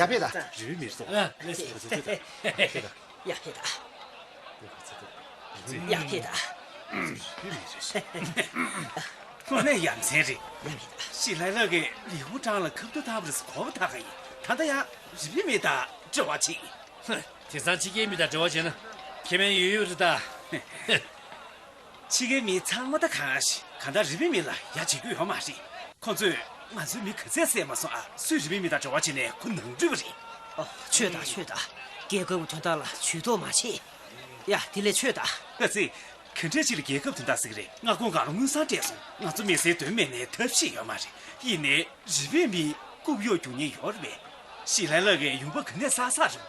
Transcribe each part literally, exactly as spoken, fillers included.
ཡ་ཕེ་ད། རི་བོའི་མིར་སོང་། ཨ་ལེ་སོང་། ཡ་ཕེ་ད། ཡ་ཕེ་ད། དངོས་གནས་ཡ་མཚན་རེད། ཡ་ཕེ་ད། ཞི་ལའི་ལགས་ཀྱིས་ལི་ཧུ་ཀྲང་ལ་ཁ་ཐུག་ཐག་པ་རེད་གོ་བ་ཐག་གི་ཡིན། ད་ལྟ་ཡང་རི་བོའི་མི་དང་འབྲེལ་བ་བྱེད། ཧུ། དེང་སང་ཕྱི་རྒྱལ་མི་དང་འབྲེལ་བ་བྱས་ན་ཁེ་ཕན་ཡོད་ཡོད་རེད་ད། ཕྱི་རྒྱལ་མི་ཚང་མ་ད་གང་ཞིག་གང་ལྟར་རི་བོའི་མི་ལ་ཡ་བྱེད་རྒྱུ་ཡོད་མ་རེད། ཁོ་ཚོས་ང་ཚོའི་མི་ག་ཚད་བསད་མ་སོང་ཨ། སུས་རི་བོའི་མི་དང་འབྲེལ་བ་བྱས་ནས་ཁོ་ནང་འཁྲུད་པ་རེད། ཨོ། ཆོས་དང་ཆོས་དང་། རྒྱལ་ཁབ་ཀྱི་དོན་དག་ལ་ཇུས་གཏོགས་མ་བྱེད། ཡ། དེ་ལས་ཆོས་དང་། ཨ་ཙི། ག་འདྲས་ཅིག་ལ་རྒྱལ་ཁབ་དོན་དག་ཟེར་གི་རེད། མངའ་ཁོངས་སྒང་ལ་དངུལ་སྲང་སྤྲད་སོང་། ང་ཚོ་མི་སེར་དོན་མེད་ནས་ཐབས་ཤེས་ཡོད་མ་རེད། ཡིན་ནའི་རི་བོའི་མི་རྐུབ་གཡོག་རྒྱུག་ཉེན་ཡོད་རེད་པས། ཞི་ལའི་ལགས་ཀྱིས་ཡུམ་པ་ག་ནས་བསགས་བསགས་རེད།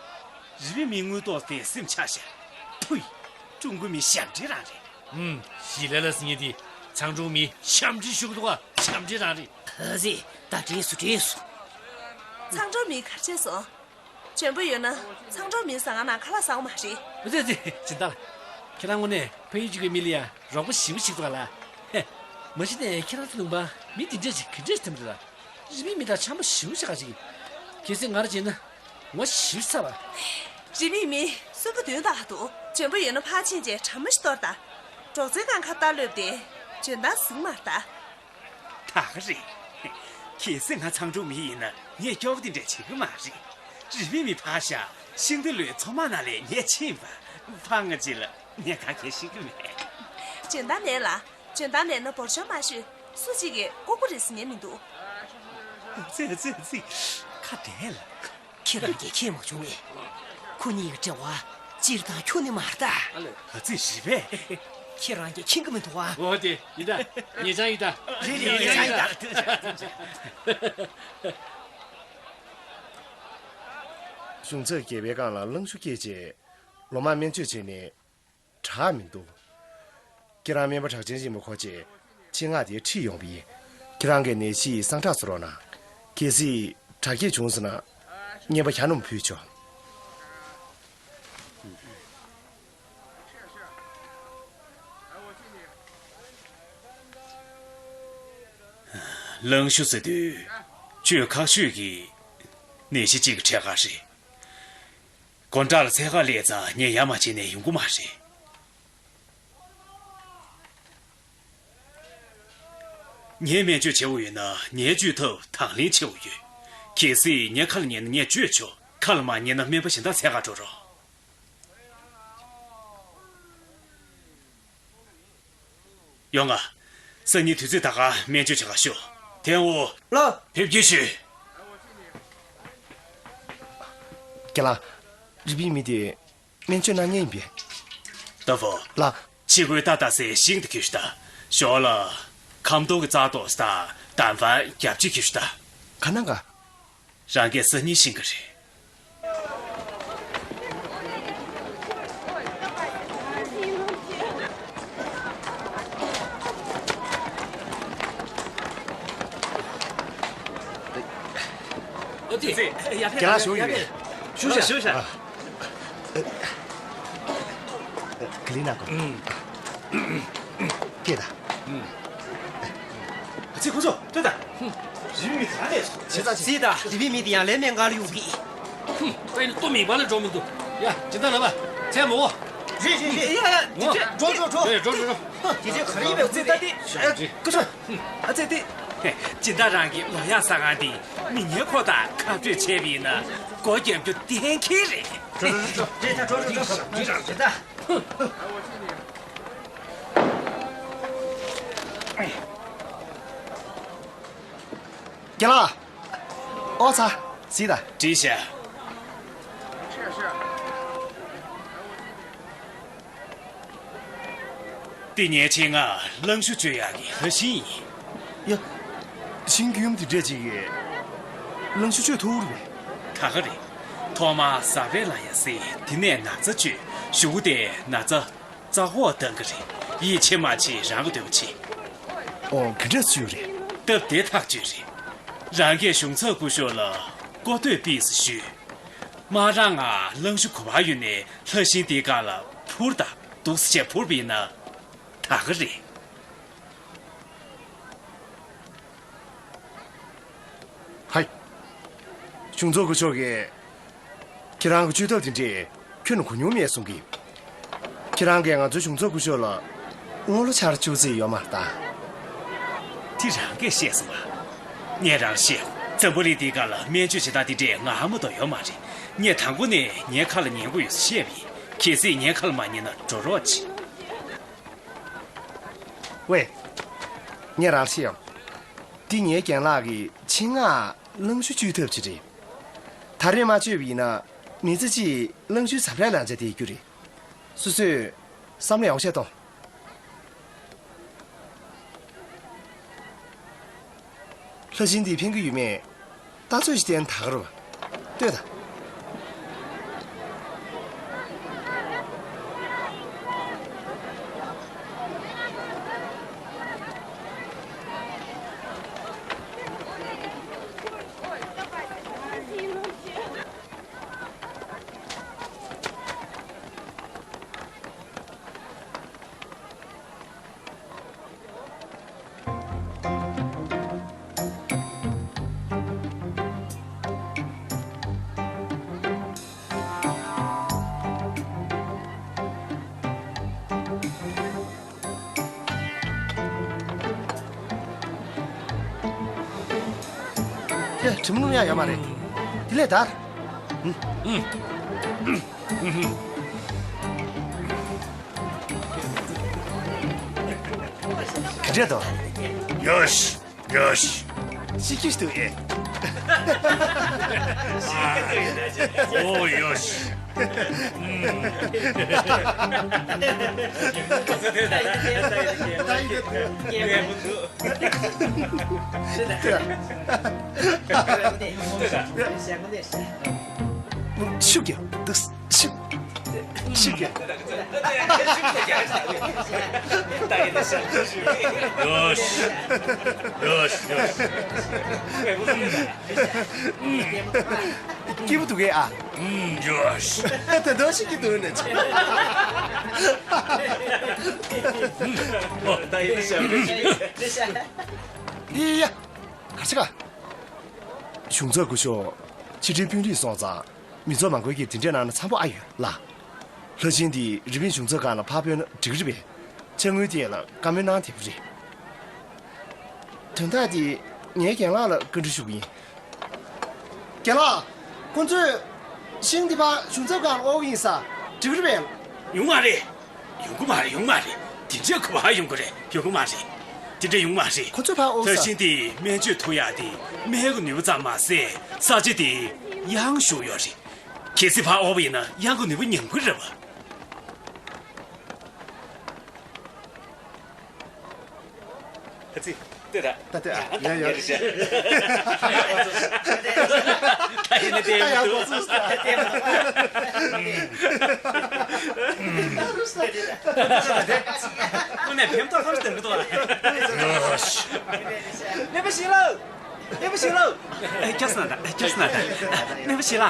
རི་བོའི་མི་དངུལ་ཏོག་དེ་སེམས་ཆགས་ཤག་ཕུའི། ཀྲུང་གོའི་མི་ཞབས་འདྲེན་རང་རེད། ཨུམ། ཞི་ལའི་ལགས་ཟེར་མཁན་དེ་ཚང་ཀྲོའུ་མི་ཞབས་འདྲེན་ཞུ་གི་འདུག་ག་ཞབས་འདྲེན་རང་རེད། ཨ་ཙི། ད་འདྲེས་སོང་འདྲེས་སོང་། ཚང་ཀྲོའུ་མི་ག་རེ་བྱས་སོང་། འཇོན་པོ་ཡོད་ན་ཚང་ཀྲོའུ་མིའི་ཟ་ཁང་ནང་ཁ་ལག་ཟ་འོང་མ་རེད། ཨ་ཙི་ཨ་ཙི། སྦྱིན་བདག་ལགས། ཁྱེད་རང་དངོས་གནས་ཕ་ཡུལ་གཅིག་གི་མི་ལ་ཡང་རོགས་པ་ཞེ་པོ་ཞིག་འདུག་ག་ལགས། ཧེ། མ་གཞི་ནས་ཁྱེད་རང་ཚོ་ལུང་པ་མི་འདི་འདྲས་ཅིག་ག་འདྲས་ཐིམ་རེད་ལ། རི་བོའི་མི་དང་འཆམ་པོ་ཞེ་པོ་ཞིག་ག་ཅིག་གལ་སྲིད་ང་རང་བྱས་ན་ངོ་ཞེ་པོ་ཚ་བ། རི་བོའི་མི་གསོན་པོ་དོན་དག་འདུག་འཇོན་པོ་ཡོད་ན་ཕར་ཕྱིན་བྱས་གྲ་མ་ཞིག་གཏོར་དང་། སྒྲོག་ཙེའི་སྒང་ཁ་རྟ་ལོབས་ཏེ་འཇོན་ཐང་ཟིན་མ་རེད་ད། ད་ག་རེད། གལ་སྲིད་ང་ཚང་ཀྲོའུ་མི་ཡིན་ན་ངས་སྐྱོ་བོ་དེ་འདྲ་བྱེད་ཀྱི་མ་རེད། རི་བོའི་མི་ཕར་བཞག་ཤིང་རྟ་ལོའི་མཚོ་དམག་ནང་ལ་ངས་ཕྱིན་པ། ཕར་ང་ཅི་ལ་ངས་ག་གེ་ཤེས་ཀྱི་མེད། འཇོན་ཐང་མེད་ལ། འཇོན་ཐང་མེད་ན་འབོར་ཆེན་མ་ཤོད། སུ་གཅིག་གིས་ལྐུགས་པ་རེད་ཟེར་མཁན་མི་འདུག་ཙི་ཙི་ཙི། ཁ་བདེ་ལ། ཁྱེད་རང་གིས་མཁྱེན་མ་བྱུང་ངས། ཁོ་གཉིས་ཀྱི་འབྲེལ་བ་སྤྱིར་བཏང་ཁྱོན་ནས་མ་རེད་ད། ཨ་ཙི་རི་བོ། ཁྱེད་རང་གིས་མཁྱེན་གྱི་མི་འདུག་ཨ། འོ་དེ་ཡིན་ད། ངེད་ཅག་ཡིན་ད། རེད་རེད། ངེད་ཅག་ཡིན་ད། གཞུང་ཚབ་སྒེར་པའི་སྒང་ལ་གླང་ཤུ་སྐྱེས་རྗེས་ལོ་མང་སྨན་བཅོས་བྱས་ནས་དྲག་མི་འདུག་ཁྱེད་རང་སྨན་པ་གྲགས་ཅན་ཡིན་པ་གོ་རྗེས་ཆེད་མངགས་དེ་ཁྲིད་ཡོང་བ་ཡིན། ཁྱེད་རང་གིས་ནད་གཞི་སངས་དྲག་བཟོ་རོགས་གནང་། གལ་སྲིད་དྲག་སྐྱེད་བྱུང་སོང་ན་རྔན་པ་གྱ་ནོམ་ཕུལ་ཆོག་གླང་ཤུ་ཟེར་དུས་ཆོས་ཁག་ཤོས་ཀྱི་ནད་གཞི་གཅིག་གི་གྲས་ཁག་རེད། དགོང་དག་ལ་འཚོལ་ཁ་སླེབས་ཙང་ངས་ཡ་མ་བྱས་ནས་ཡོང་གི་མ་རེད། ངས་སྨན་བཅོས་བྱེད་དགོས་ཡོད་ན་ངས་བཅོས་ཐབས་དང་ལེན་བྱེད་དགོས་ཡོད། གལ་སྲིད་ངའི་ཁ་ལ་ཉན་ན་ངས་བཅོས་ཆོག་ཁ་ལ་མ་ཉན་ན་སྨན་པ་གཞན་དག་འཚོལ་ག་འགྲོ་རོགས། ཡོང་ང་། སང་ཉིན་དུས་ཚོད་ད་ག་སྨན་བཅོས་བྱེད་ག་ཤོག་ཐེན་ཝུ། ལགས། ཕེབས་སྐྱེལ་ཞུ། ཁྱེད་ལ། རི་པིན་མི་དེ་སྨན་བཅོས་གནང་མཁན་ཡིན་པས། ཏ་ཧྥོ། ལགས། ཕྱི་སྒོའི་རྟ་བདའ་སའི་ཤིང་དེ་ཁྱེར་ཤོག་དང་། ཞོར་ལ་ཁམ་སྡོང་གི་རྩ་ཏོག་དང་དམ་བར་རྒྱབ་ཆས་ཁྱེར་ཤོག་དང་། ག་ན་ག་རང་གིས་སང་ཉིན་ཤེས་ཀྱི་རེད། ཨོ་ཙི། ཁྱེད་རང་བཞུགས་ཡོད་རེད། བཞུགས་ཤག་བཞུགས་ཤག་ཨ། ཀ་ལི་ན་ཀོ། ཨུམ། སྐད་ད། ཨུམ། ཨ་ཙི་ཁོ་ཚོ་ལྟོས་དང་། ཧུམ། རི་པིན་མི་ག་རེ་སོང་། ཅི་ད་ཅི། ཅི་ད། རི་པིན་མི་དེ་ཡང་ལས་མེད་ང་ལ་ཡོང་གི། ཧུམ། ད་ཡིན་ལྟོ་མེད་པ་ལ་འགྲོ་མི་འདུག་ཡ། སྦྱིན་བདག་ལགས་པ། མཚན་མོ། རེད་རེད་རེད། ཡ་ཡ། འགྲོ་འགྲོ་འགྲོ། རེད། འགྲོ་འགྲོ་འགྲོ། ཧུམ། དེ་ཚོ་ག་རེ་ཡིན་པའི་ཨ་ཙི་ད་དེ། ཨ་ཙི། ཨ་ཙི་དེ། སྦྱིན་བདག་རང་གི་ལོ་ཡག་ཟ་ཁང་དེ་མི་ངན་ཁོ་དང་ཁ་གྲོས་བྱས་པ་ཡིན་ན་སྒོ་རྒྱབ་རྒྱུ་གཏན་འཁེལ་རེད། འགྲོ་འགྲོ་འགྲོ། རེད་ད། འགྲོ་འགྲོ་འགྲོ། རེད་ད། རྒན་ལགས། ཨོ་ཚ། གཟིགས་དང་། བྲིས་ཤག་འདི་ངའི་ཆེད་མངགས་གླང་ཤུ་གཅོད་ཡག་གི་ལྷ་ཤིང་ཡིན། ཡ། ཤིང་རྒྱུད་ཡུམ་དེ་འདྲས་ཅིག་གིས་གླང་ཤུ་གཅོད་ཐུབ་རེད་པས། ད་ག་རེད། ཐོག་མར་ཟ་བྲེ་ལ་ཡ་ཟེ། དེ་ནས་ན་ཚ་གཅོད། གཞུག་གུ་དེ་ན་ཚ་རྩ་ཧོག་བཏང་གི་རེད། ཡིད་ཆེས་མ་བྱེད། རང་གི་འདོད་པ་བྱེད། ཨོ། ག་འདྲས་ཚུལ་རེད། སྟབས་བདེ་ཐག་ཆོད་རེད། རང་གིས་གཞུང་ཚབ་སྐུ་ཞབས་ལ་བཀོད་འདོམས་ཕུལ་ཟེར་ཞུས། མ་རང་ང་གླང་ཤུ་ག་པར་ཡོད་ནའི་ལྷ་ཤིང་དེའི་སྒང་ལ་འཕུར་དང་འདུག་སེ་བྱས་འཕུར་བ་ཡིན་ན་ད་ག་རེད། ཧའི། གཞུང་ཚབ་སྐུ་ཞབས་ཀྱིས་ཁྱེད་རང་གི་བཅོས་ཐབས་དེ་འདྲས་ཁྱོན་ནས་གོ་མྱོང་མེད་གསུང་གི། ཁྱེད་རང་གིས་ང་ཚོའི་གཞུང་ཚབ་སྐུ་ཞབས་ལ་དངུལ་ལོ་ཆར་བཅུ་བརྩིས་ཡོད་མ་རེད་ད། དེ་རང་གིས་ཤེས་སོང་ང་། ངས་རང་ཤེས། འཛམ་བུ་གླིང་འདིའི་སྒང་ལ་སྨན་བཅོས་བྱེད་སྟངས་དེ་འདྲས་ང་མ་གཏོགས་ཡོད་མ་རེད། ངས་དང་པོ་ནས་ངའི་ཁ་ལ་ཉན་དགོས་ཡོད་ཟེར་བཤད་པ་ཡིན། གལ་སྲིད་ངའི་ཁ་ལ་མ་ཉན་ན་འགྲོ་རོགས་གྱིས། ཝེ། ངས་རང་ཤེས་ཡོང་། འདི་ངའི་རྒན་ལགས་ཀྱི་ཆེད་མངགས་གླང་ཤུ་བཅོས་ཐབས་ཅིག་རེད། ད་རེས་མ་བཅོས་པ་ཡིན་ན་མི་ཚེ་གཅིག་གླང་ཤུའི་ཟ་འཕྲུག་ལ་འཇགས་བསྡད་རྒྱུ་རེད། སོ་སོས་བསམ་བློ་ཡག་པོ་བྱས་ཐོངས། ལྷ་ཆེན་འདིས་ཕན་གྱི་ཡོད་མེད་ལྟ་ཚོད་ཅིག་བསྟན་ད་ག་རེད་པ། ལྟོས་དང་། ཡ། གྲིམ་ལུང་ཡ་ཡོད་མ་རེད། དེ་ལས་དར། ཨུམ། ཨུམ། ག་འདྲས་འདུག་ཡོ་ཤི། ཡོ་ཤི། ཤི་ཁྱི་ཞིག་འདུག་ཨེ། ཨོ་ཡོ་ཤི། ཤུགས་ཀྱིས་འདུག་ཤུགས་ཤུགས་ཀྱིས། ཡོ་ཤི། ཡོ་ཤི། ཡོ་ཤི། སྐྱིད་པོ་འདུག་གས་ཨ། ཨུམ། ཡོ་ཤི། ད་དུང་ཤི་གི་འདུག་ནས། ཡི་ཡ། ག་ཅི་ག་གཞུང་ཚབ་སྐུ་ཞབས། ཕྱི་འབྲེལ་དཔོན་རིགས་སོང་ཙང་མི་ཚོགས་མང་པོ་གིས་དེ་འདྲས་གནང་ན་འཚམ་པོ་ཨ་ཡོད་ལ། ལྷ་ཆེན་འདི་རི་པིན་གཞུང་ཚབ་ཁང་ལ་ཕར་ཕུལ་ན་འགྲིག་གི་རེད་པས། ཅ་དངུལ་ཐད་ལ་བཀའ་མོལ་གནང་བདེ་པོ་རེད། དོན་དག་འདི་ངའི་རྒན་ལགས་ལ་བཀའ་འདྲི་ཞུ་གི་ཡིན། རྒན་ལགས། ཁོང་ཚོས་ཤིང་འདི་ཕར་གཞུང་ཚབ་ཁང་ལ་དབོར་གི་ཡིན་ས་འགྲིག་གི་རེད་པས། ཡོང་མ་རེད། ཡོང་གི་མ་རེད། ཡོང་མ་རེད། དེ་འདྲས་ཁོ་ཕར་ཡོང་གི་རེད། ཡོང་གི་མ་རེད། དེ་འདྲས་ཡོང་མ་རེད། ཁོ་ཚོས་ཕར་དབོར་ས། ད་ཤིང་འདི་སྨན་བཅོས་ཐུབ་ཡག་དེ་སྨན་གྱི་ནུས་པ་ཙམ་མ་ཟད་ས་ཆ་དེ་གཡང་ཞུགས་ཡོད་རེད། གལ་སྲིད་ཕར་དབོར་བ་ཡིན་ན་གཡང་གི་ནུས་པ་ཉམས་ཀྱི་རེད་པ། ཨ་ཙི། ལྟོས་དང་། ད་ལྟོས་ཨ། ཡ་ཡ། ད་ཡིན་ན་ལྟོས་མི་འདུག་ད་ཡང་གོ་སོང་ཟེར། དངོས་གནས་ཕེབས་ཐོག་ཧམ་སྟོན་གི་འདུག་ཨ། ཡོ་ཤི། སྨན་པ་ཞིག་ལ། སྨན་པ་ཞིག་ལ། སྐྱབས་སུ་གནང་དང་། སྐྱབས་སུ་གནང་དང་། སྨན་པ་ཞིག་ལ།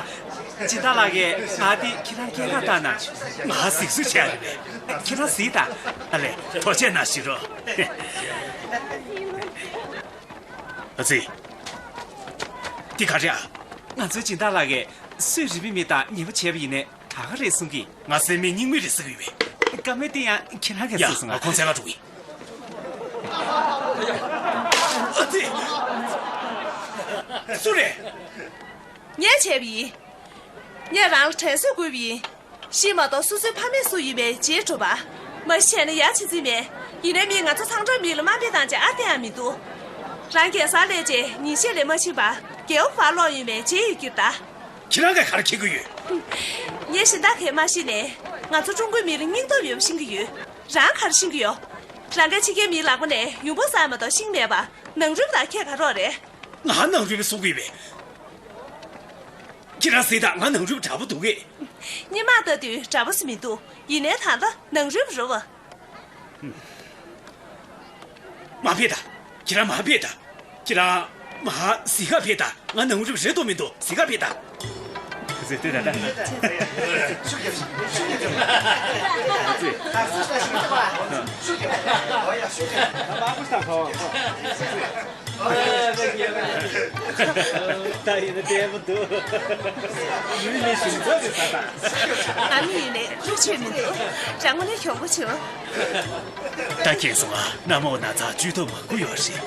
སྦྱིན་བདག་ལགས་ཀྱིས་ང་འདི་ཁྱེད་རང་སྐྱེལ་ག་བཏང་གནང་བྱུང་། ང་གཟིགས་བཟོ་བྱས་ཡོད་པས། ཁྱེད་རང་གཟིགས་དང་། ཨ་ལས། ཐུགས་རྗེ་གནང་ཞུ་རོགས། ཨ་ཙི། འདི་ག་རེ་ཨ། ང་ཚོའི་སྦྱིན་བདག་ལགས་ཀྱིས་སུས་རིན་མེད་མི་དང་ཉེས་པ་བྱས་པ་ཡིན་ནའི་ད་ག་རེད་གསུང་གི། ང་སེམས་མེད་སྙིང་མེད་རེད་ཟེར་གི་ཡོད་པས། བཀའ་མོལ་དེ་ཡང་ཁྱེད་རང་གིས་ཡ། གསུངས་སོང་ང་ང་ཁོང་ཚན་ལ་འགྲོ་གི་ཡིན། ཨ་ཙི། སུ་རེད། ངས་བྱས་པ་ཡིན། ངས་རང་ལ་དྲན་གསོ་དགོས་པ་ཡིན། ཤི་མ་གཏོགས་སོ་སོའི་ཕ་མེས་སུ་ཡིན་པའི་རྗེས་འགྲོ་བ། མ་གཞི་བྱས་ན་ཡ་བྱེད་རྩིས་མེད། ཡིན་ནའི་མིས་ང་ཚོ་ཚང་འགྲོ་མི་ལ་དམའ་འབེབས་བཏང་བྱས་ཨ་བསྟན་ཡ་མི་འདུག་རང་རྒྱལ་སར་སླེབས་རྗེས་ཉིན་ཤས་ལས་མ་ཕྱིན་པར་རྒྱལ་བ་བར་ལོག་ཡོད་མེད་རྗེས་ཡི་གིར་གདའ། ཁྱེད་རང་གིས་ག་རེ་མཁྱེན་གྱི་ཡོད། ངས་གཞན་དག་གིས་མ་ཤེས་ནས། ང་ཚོ་ཀྲུང་གོའི་མི་ལ་སྙིང་སྟོབས་ཡོད་པ་ཤེས་ཀྱི་ཡོད། རང་ག་རེ་ཤེས་ཀྱི་ཡོད། རང་གིས་ཕྱི་རྒྱལ་མིའི་ལག་པ་ནས་ཡུང་བུ་ཟ་ཡ་མ་གཏོགས་ཤེས་ཀྱི་མེད་པ། ནང་རུལ་པ་དང་ཁྱད་ག་རེ་རེད། ང་ནང་རུལ་པ་གསུང་གི་ཡོད་པས། ཁྱེད་རང་གཟིགས་དང་། ང་ནང་རུལ་པ་འདྲ་པོ་འདུག་གས། སྔོན་མ་ལྟ་དུས་འདྲ་པོ་ཞིག་མི་འདུག་ཡིན་ནའི་ད་ལྟ་ནང་རུལ་པ་རེད་པ། མར་ཕེབས་དང་། ཁྱེད་རང་མར་ཕེབས་དང་། ཁྱེད་རང་མར་གཟིགས་གར་ཕེབས་དང་། ང་ནང་རུལ་པ་རེད་འདུག་མི་འདུག་གཟིགས་གར་ཕེབས་དང་། ཟེར་ལྟོས་དང་། ད་ཡིན་ན་བདེ་པོ་འདུག་རུས་ནི་ཞིམ་ཚགས་ཀྱི་ཟ་ད། ང་མི་ཡིན་ནས་ཁུར་ཆོད་མི་འདུག་རང་ངོ་ནས་གྱོང་པོ་བྱུང་། ད་ཁྱེད་སོང་ང་གནམ་འོག་ན་ཚ་བཅུད་ཐོབ་མང་པོ་ཡོད་རེད།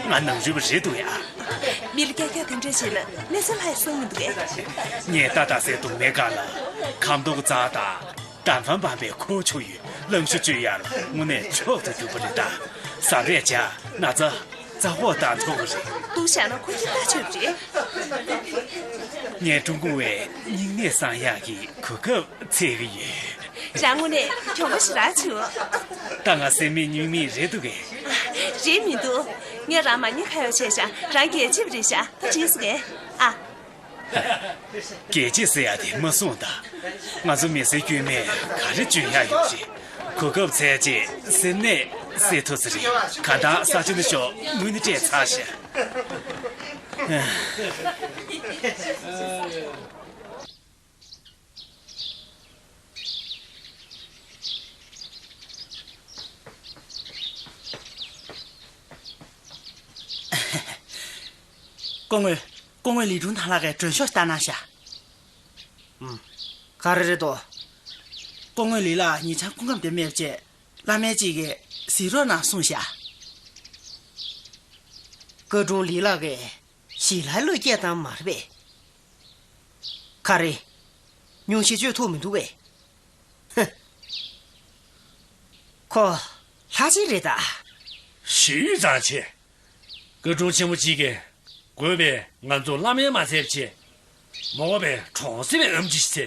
ང་ནང་རུལ་བ་རེད་འདུག་ཡ། མི་ལ་སྐད་རྒྱག་དེ་འདྲ་བྱས་ན་གནས་ཚུལ་ལྷག་གསུང་མི་འདུག་གས། ངས་ཏག་ཏག་ཟས་འདུག་མེད་ག་ལ། ཁམ་སྡོང་རྩ་དང་། ཏན་ཧྥན་བམ་པའི་ཁོག་ཆུ་ཡོད། རླངས་ཤུགས་བཅོས་ཡག་ལ་དངོས་གནས་མཆོག་ཏུ་གྱུར་པ་རེད་ད། ཟ་རེས་བྱ་ན་ཚ། རྩ་ཧོ་དང་ཐོག་རེད། ཏུ་བཞག་ན་ཁོ་ཁྱི་ལྟ་ཆོད་རེད། ངས་ཀྲུང་གོ་བའི་སྙིང་ནད་སངས་ཡག་གི་གོ་སྐབས་འཚོལ་གི་ཡོད། རང་ངོས་ནས་གྱོང་པོ་ཞེ་དྲག་བྱུང་། ད་ང་སེམས་མེད་སྙིང་མེད་རེད་འདུག་གས། རེད་མི་འདུག་ངས་རང་མ་ཉེས་ཁ་ཡོག་བྱས་ཤག་རང་རྒྱལ་གཅེས་པ་རེད་ཤག་ད་དྲིས་སོང་ངས། ཨ། རྒྱལ་གཅེས་ཟེར་ཡག་དེ་མ་གསུངས་དང་། ང་ཚོ་མི་སེར་དཀྱུས་མས་ག་རེ་འཇོན་ཡག་ཡོད་རེད། གོ་སྐབས་འཚོལ་རྗེས་སེམས་ནད་སེལ་ཐུབ་ས་རེད། གང་ལྟར་ས་ཆ་འདི་ཤོག་དངུལ་ནི་སྤྲད་ཚར་ཤག་སྐུ་ངོ། སྐུ་ངོ་ལི་ཀྲུང་ཐང་ལགས་ཀྱིས་མགྲོན་ཤོག་བཏང་གནང་ཤག་ཨུམ། ག་རེ་རེད་དོ། སྐུ་ངོ་ལི་ལགས་ཉེ་ཆར་སྐུ་ཁམས་བདེ་མེད་པ་བཅས་བླ་སྨན་གཅིག་གིས་གཟིགས་རོགས་གནང་གསུངས་ཤག་ཀ་ཀྲུང་ལི་ལགས་ཀྱིས་ཞི་ལའི་ལོ་སྐད་བཏང་མ་རེད་པས། ག་རེ། སྙུང་གཞི་གཅོད་ཐུབ་མི་འདུག་པས། ཧུ། ཁོ་ལྷ་ཆེན་རེད་ད། ཞུས་ཙང་ཆེ། ཀ་ཀྲུང་ཆེན་མོ་གཅིག་གིས་དགོས་པའི་ང་ཚོ་བླ་སྨན་མ་ཚད་པ་བྱས། མ་འོངས་པའི་གྲོང་གསེབ་པའི་ཨེམ་ཆི་ཞིག་ཚེ།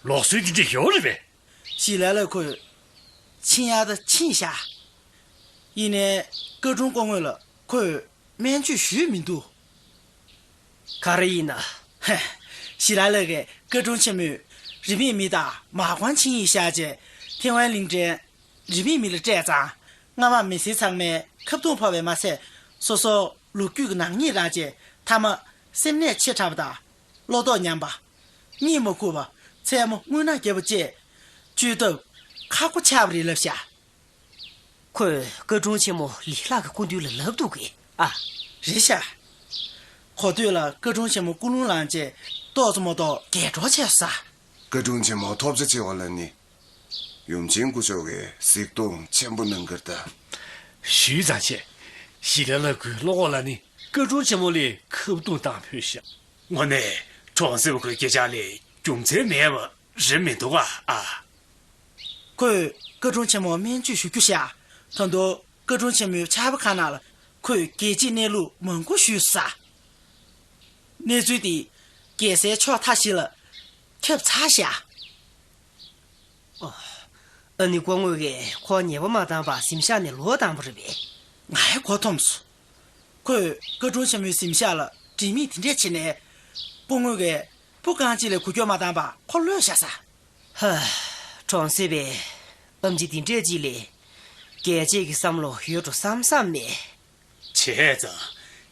ལུགས་སྲོལ་འདི་འདྲ་ཡོད་རེད་པས། ཞི་ལའི་ལོ་ཁོས་ཕྱིན་ཡག་ད་ཕྱིན་ཤག་ཡིན་ནའི་ཀ་ཀྲུང་སྐུ་ངོ་ལ་ཁོས་སྨན་བཅོས་ཞུས་མི་འདུག་ག་རེ་ཡིན་ན། ཧེ། ཞི་ལའི་ལོ་གིས་ཀ་ཀྲུང་ཆེན་མོས་རིན་མེད་མི་དང་མ་ཀོན་ཆིང་ཡི་བཞག་རྗེས་ཐེ་ཝན་གླིང་ཕྲན་རིན་མེད་མི་ལ་སྤྲད་ཙང་། སྔ་མ་མི་སེར་ཚང་མས་ཁ་རྡུང་ཕོག་པས་མ་ཚད། སོ་སོ་ལོ་རྒྱུས་ཀྱི་ནག་ཉེས་རག་རྗེས་མཐའ་མ་སེམས་ནད་ཆེ་དྲགས་པ་དང་། བློ་ལྡོག་ཉམས་པ། གཉིད་མ་ཁུག་པ། མཚན་མོ་རྔུལ་ནག་རྒྱབ་པ་བཅས། བཅོས་ཐབས་ཁག་པོ་ཆགས་པ་རེད་ལབ་ཤག་ཁོས་ཀ་ཀྲུང་ཆེན་མོ་ལི་ལགས་ཀྱི་སྐུ་མདུན་ལ་ལབ་འདུག་གས། ཨ། རེད་ཤག་གོ་ཐོས་ལ་ཀ་ཀྲུང་ཆེན་མོ་སྐུ་རླུང་ལངས་རྗེས་ཏོག་ཙམ་མ་གཏོགས་རྒྱས་འགྲོ་བྱས་ས། ཀ་ཀྲུང་ཆེན་མོ་ཐོབ་ཆ་ཆེ་བ་ལ་ནི། ཡུམ་ཆེན་སྐུ་མཆོག་གིས་གཟིགས་རྟོག་ཆེན་པོ་གནང་གི་རེད་ད། ཞུས་ཙང་ཆེ། ཞི་ལའི་ལོ་ཁོའི་བློ་ཁོག་ལ་ནི་ཀ་ཀྲུང་ཆེན་མོ་ལས་ཁ་རྡུང་བཏང་ཕོད་ཤག་དངོས་གནས་གྲོང་གསེབ་ཁོའི་སྐད་ཆ་ལས་རྒྱུ་མཚན་མེད་པ་རེད་མི་འདུག་ག་ཨ། ཁོས་ཀ་ཀྲུང་ཆེན་མོ་སྨན་བཅོས་ཞུ་རྒྱུ་བཞག་ད་དུང་ཀ་ཀྲུང་ཆེན་མོའི་ཕྱག་དཔེ་ཁང་ནང་ལ་ཁོས་རྒྱལ་སྤྱིའི་གནས་ལུགས་མང་པོ་ཞུས་ས། གནས་ཚུལ་དེ་རྒྱལ་སའི་ཕྱོགས་མཐའ་བཞི་ལ་ཁྱབ་ཚར་ཤག་ཨོ། ཨ་ནི་སྐུ་ངོ་གིས་ཁོ་ཉེས་པ་མ་བཏང་བར་གཟིམ་ཤག་ནས་ལོག་བཏང་བ་རེད་པས། ང་ཡང་གོ་འཐོམས་སོང་། ཁོས་ཀ་ཀྲུང་ཆེན་མོའི་གཟིམ་ཤག་ལ་དྲི་མེད་དེ་འདྲས་བྱས་ནས། སྐུ་ངོ་གིས་སྤུ་རྐང་གཅིག་ལས་འགུལ་སྐྱོད་མ་བཏང་བར་ཁོ་གློད་བཞག་ས། ཧ། གྲོང་གསེབ་པའི་ཨམ་ཆི་འདི་འདྲས་ཅིག་ལས་རྒྱལ་གཅེས་ཀྱི་བསམ་བློ་ཡོད་འགྲོ་བསམ་བསམ་མེད། བྱས་ཙང་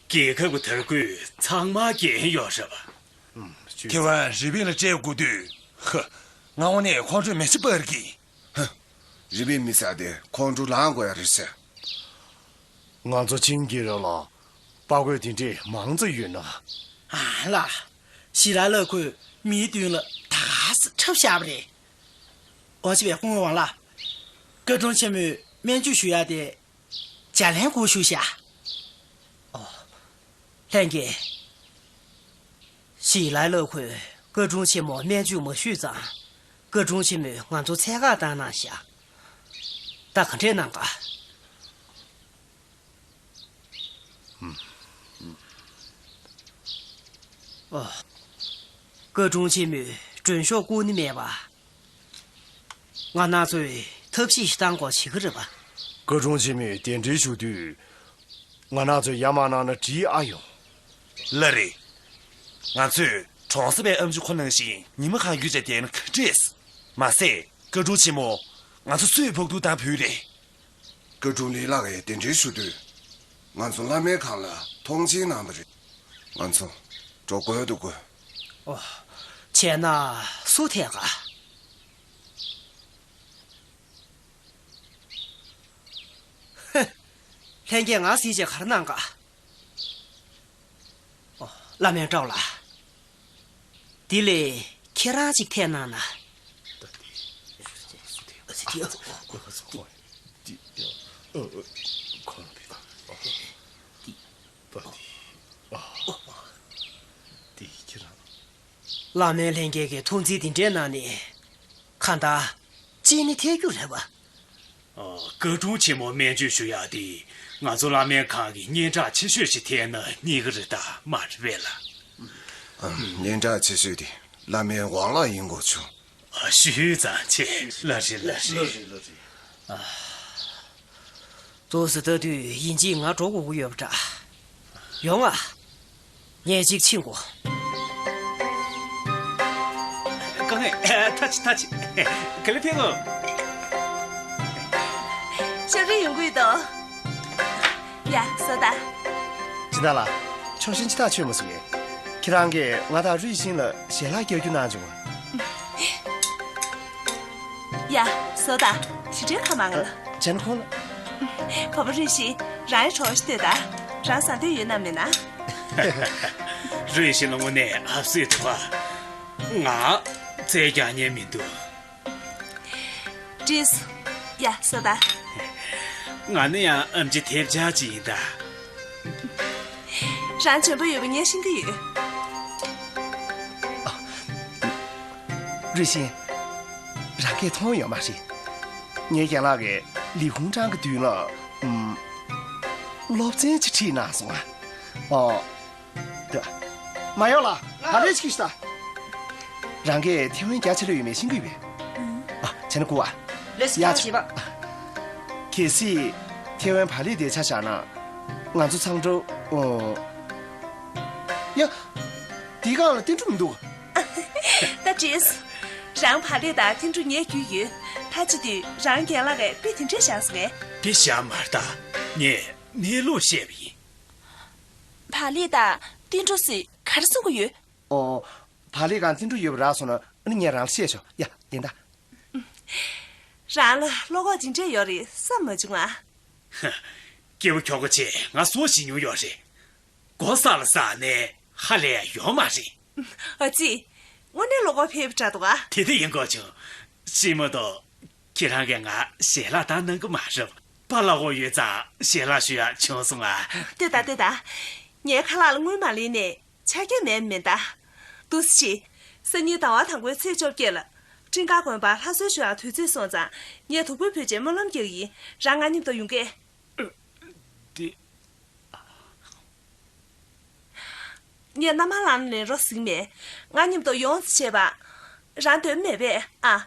རྒྱལ་ཁབ་ཀྱི་དར་གོས་ཚང་མ་རྒྱན་ཡོད་རེད་པ། ཐེ་ཝན་རི་པིན་ལ་སྤྲད་དགོས་དུས། ཧ། ང་དངོས་གནས་ཁོང་ཁྲོའི་མེ་ལྕེ་འབར་གི། ཧ། རི་པིན་མི་ཟ་དེ་ཁོང་ཁྲོ་ལངས་དགོས་ཡ་རེད་ཟེར། ང་ཚོ་ཆིང་རྒྱལ་རབས་ལ་དཔའ་རྒོད་དེ་འདྲས་མང་ཙམ་ཡོད་ན། ཨ་ལ། ཞི་ལའི་ལོ་ཁོས་མིའི་མདུན་ལ་ད་ག་ས་འཁྲབ་བཞག་པ་རེད། འོ་ཅི་བས་སྐུ་ངོ་ཝང་ལགས། ཀ་ཀྲུང་ཆེན་མོས་སྨན་བཅོས་ཞུ་ཡ་དེ། བརྒྱ་ལན་དགུ་ཞུ་ཤག་ཨོ། ལྷན་རྒྱས། ཞི་ལའི་ལོ་ཁོས་ཀ་ཀྲུང་ཆེན་མོ་སྨན་བཅོས་མ་ཞུས་ཙང་། ཀ་ཀྲུང་ཆེན་མོས་ང་ཚོ་ཚད་བཀག་བཏང་གནང་ཤག་ད་ག་འདྲས་གནང་ག་ཨོ། ཀ་ཀྲུང་ཆེན་མོས་མགྲོན་ཤོག་བསྐུར་ནི་མེད་པ། ང་རང་ཚོས་ཐབས་ཤེས་ཤིག་བཏང་དགོས་བྱེད་ཀྱི་རེད་པ། ཀ་ཀྲུང་ཆེན་མོས་གདན་འདྲེན་ཞུ་དུས། ང་རང་ཚོས་ཡ་མ་གནང་ན་འགྲིག་ཨ་ཡོང་། ལགས་རེད། ང་ཚོས་གྲོང་གསེབ་པའི་ཨམ་ཆི་ཁོ་ནང་བཞིན་ཉི་མ་གང་ཡོད་ཅེས་བསྡད་ན་ག་འདྲས། མ་ཟད་ཀ་ཀྲུང་ཆེན་མོ། ང་ཚོ་སུས་ཕོག་ཐུག་བཏང་ཕོད་རེད། ཀ་ཀྲུང་ལི་ལགས་ཀྱིས་གདན་འདྲེན་ཞུ་དུས། ང་ཚོ་བླ་སྨན་ཁང་ལ་མཐོང་མཆན་གནང་བ་རེད། ང་ཚོ་འགྲོ་དགོས་འདུག་གོ། ཨོ། བྱས་ན་སུ་ཐད་ག་ཧེ། ལྷན་རྒྱས་ང་གཟིགས་བྱས་ག་རེ་གནང་ག་བླ་སྨན་སྤྲོ་ལགས། འདི་ལས་ཁྱེད་རང་གཅིག་ཐད་གནང་ན། བླ་སྨན་ལྷན་རྒྱས་ཀྱིས་ཐོག་འཛིན་འདི་འདྲའི་གནང་ནས། གང་ལྟར་གཅིག་ནི་ཐད་རྒྱུ་རེད་བ། ཨ། སྐུ་དྲུང་ཆེན་མོ་སྨན་བཅོས་ཞུ་ཡག་དེ་ང་ཚོ་བླ་སྨན་ཁང་གི་སྙན་གྲགས་ཆེ་ཤོས་ཤིག་ཐད་ན་རྙེད་ཀྱི་རེད་ད། མ་རེད་པས་ལགས། ཨ། སྙན་གྲགས་ཆེ་ཤོས་དེ་བླ་སྨན་ཝང་ལགས་ཡིན་དགོས་བྱུང་། ཨ། ཞུས་ཙང་ཆེ། ལགས་རེད། ལགས་རེད། ལགས་རེད། ལགས་རེད། ཨ། འདུག་སེ་ལྟ་དུས་ཡིན་གཅིག་ང་འགྲོ་དགོས་ཀྱི་ཡོད་པ་འདྲ། ཡོང་ང་། ངས་གཅིག་ཕྱིན་གོ། དཀའ་ངལ། ཐ་ཆད། ཐ་ཆད། ག་ལེ་ཕེབས་གོ། ཤ་རི་ཡོང་གི་ཡོད་དོ། ཡ། བཟོ་ད། ཅི་ད་ལ། ཆོག་ཤིན་ཅི་ཐག་ཆོད་མ་སོང་ངས། ཁྱེད་རང་གིས་ང་དང་རུས་ཤིན་ལ་ཞལ་ལག་རྒྱག་རྒྱུ་གནང་བྱུང་ང་། ཡ། བཟོ་ད། དེ་འདྲའི་ཁ་མང་ལ། ཅན་ཁོང་ལ། ཁོ་པ་རུས་ཤིན་རང་ཡི་གྲོགས་ཤིག་ལྟོས་ད། རང་ཟ་འདོད་ཡོད་ན་མེད་ན། རུས་ཤིན་ལ་དངོས་གནས་ཨབ་སེ་འདུག་ག། ང་རྩལ་རྒྱག་ཉན་མི་འདུག། བྲིས། ཡ། བཟོ་ད། ང་ནི་ཡང་ཨམ་ཆི་ཐེབས་ཆག་ཅིག་ཡིན་ད། རང་འཇོན་པོ་ཡོད་པ་ངས་ཤེས་ཀྱི་ཡོད། རུས་ཤིན། རང་གིས་མཐོང་ཡོད་མ་རེད། ངའི་རྒན་ལགས་ཀྱིས་ལི་ཧུང་ཀྲང་གི་མདུན་ལ། ཨུམ། སློབ་ཚན་ཅིག་ཁྲིད་གནང་སོང་ང་། ཨོ། མ་ཡོང་ལ། ང་ལས་ཅིག་ཤི་ད། རང་གིས་ཐེ་ཝན་རྒྱ་ཆེ་ལོས་ཡོད་མེད་ཤེས་ཀྱི་ཡོད་པས། ཨ། བྱས་ན་སྒུག་ཨ། ལས་ཡ་ཆ། གལ་སྲིད་ཐེ་ཝན་བ་ལི་དེ་ཆ་བཞག་ན། ང་ཚོ་ཚང་འགྲོ། ཨོ། ཡ། དེའི་སྒང་ལ་ཏིན་ཀྲུ་མི་འདུག། ད་བྲིས། རང་བ་ལི་དང་ཏིན་ཀྲུ་ཉལ་རྒྱུ་ཡོད། ད་ཅི་དུས་རང་རྒན་ལགས་ཀྱིས་དཔེ་དེ་འདྲས་བཞག་སོང་ངས། དེ་བཞག་མ་རེད་ད། ངས་གནས་ལུགས་བཤད་པ་ཡིན། བ་ལི་དང་ཏིན་ཀྲུ་སི་ག་རེ་གསུང་གི་ཡོད། ཨོ། བ་ལི་གང་ཏིན་ཀྲུ་ཡོད་པ་རག་སོང་ན་ཨ་ནི་ངས་རང་ལ་བཤད་ཆོག། ཡ། ཡིན་ད། རང་ལ་བློ་ཁོག་ཇི་འདྲས་ཡོད་རེད་བསམ་མ་བྱུང་ང་། ཧ། སྐྱེ་བོ་ཁྱོ་ག་ཆེ་ང་སོ་ཞིག་ཉུང་ཡོད་རེད། མགོ་ས་ལ་ས་ནས་ཧ་ལས་ཡོད་མ་རེད། ཨ་ཙི། དངོས་གནས་བློ་ཁོག་འཕེལ་བ་འདྲ་འདུག་ཨ། དེ་དེ་ཡིན་དགོས་བྱུང་། ཤེས་མ་གཏོགས། ཁྱེད་རང་གིས་ང་ཞལ་ལག་བཏང་གནང་གི་མ་རེད། པཱ་ལགས་འོ་ཡོད་ཙང་ཞལ་ལག་ཞུ་ཡག་བྱུང་སོང་ང་། ལྟོས་དང་ལྟོས་དང་། ངའི་ཁ་ལག་ལ་དངུལ་མ་ལེན་ནས་ཆ་རྐྱེན་མེད་མིན་ད། འདུག་སེ་བྱེད། སང་ཉིན་ཟླ་བ་དང་པོའི་ཚེས་བཅོ་བརྒྱད་ལ་ཀྲིན་ཀ་དགོན་པར་ལྷ་གསོལ་ཞུ་ཡག་དུས་ཚོད་སོང་ཙང་ངས་དུག་སྤོས་ཕུལ་རྗེས་སྨོན་ལམ་རྒྱག་གི་ཡིན། རང་ང་མཉམ་དུ་ཡོང་གས། དེ། ངས་མནའ་མ་ལངས་ལེན་རོགས་ཟིན་མེད། ང་མཉམ་དུ་ཡོང་ཟེར་བྱས་པ། རང་འདོད་མེད་པས་ཨ།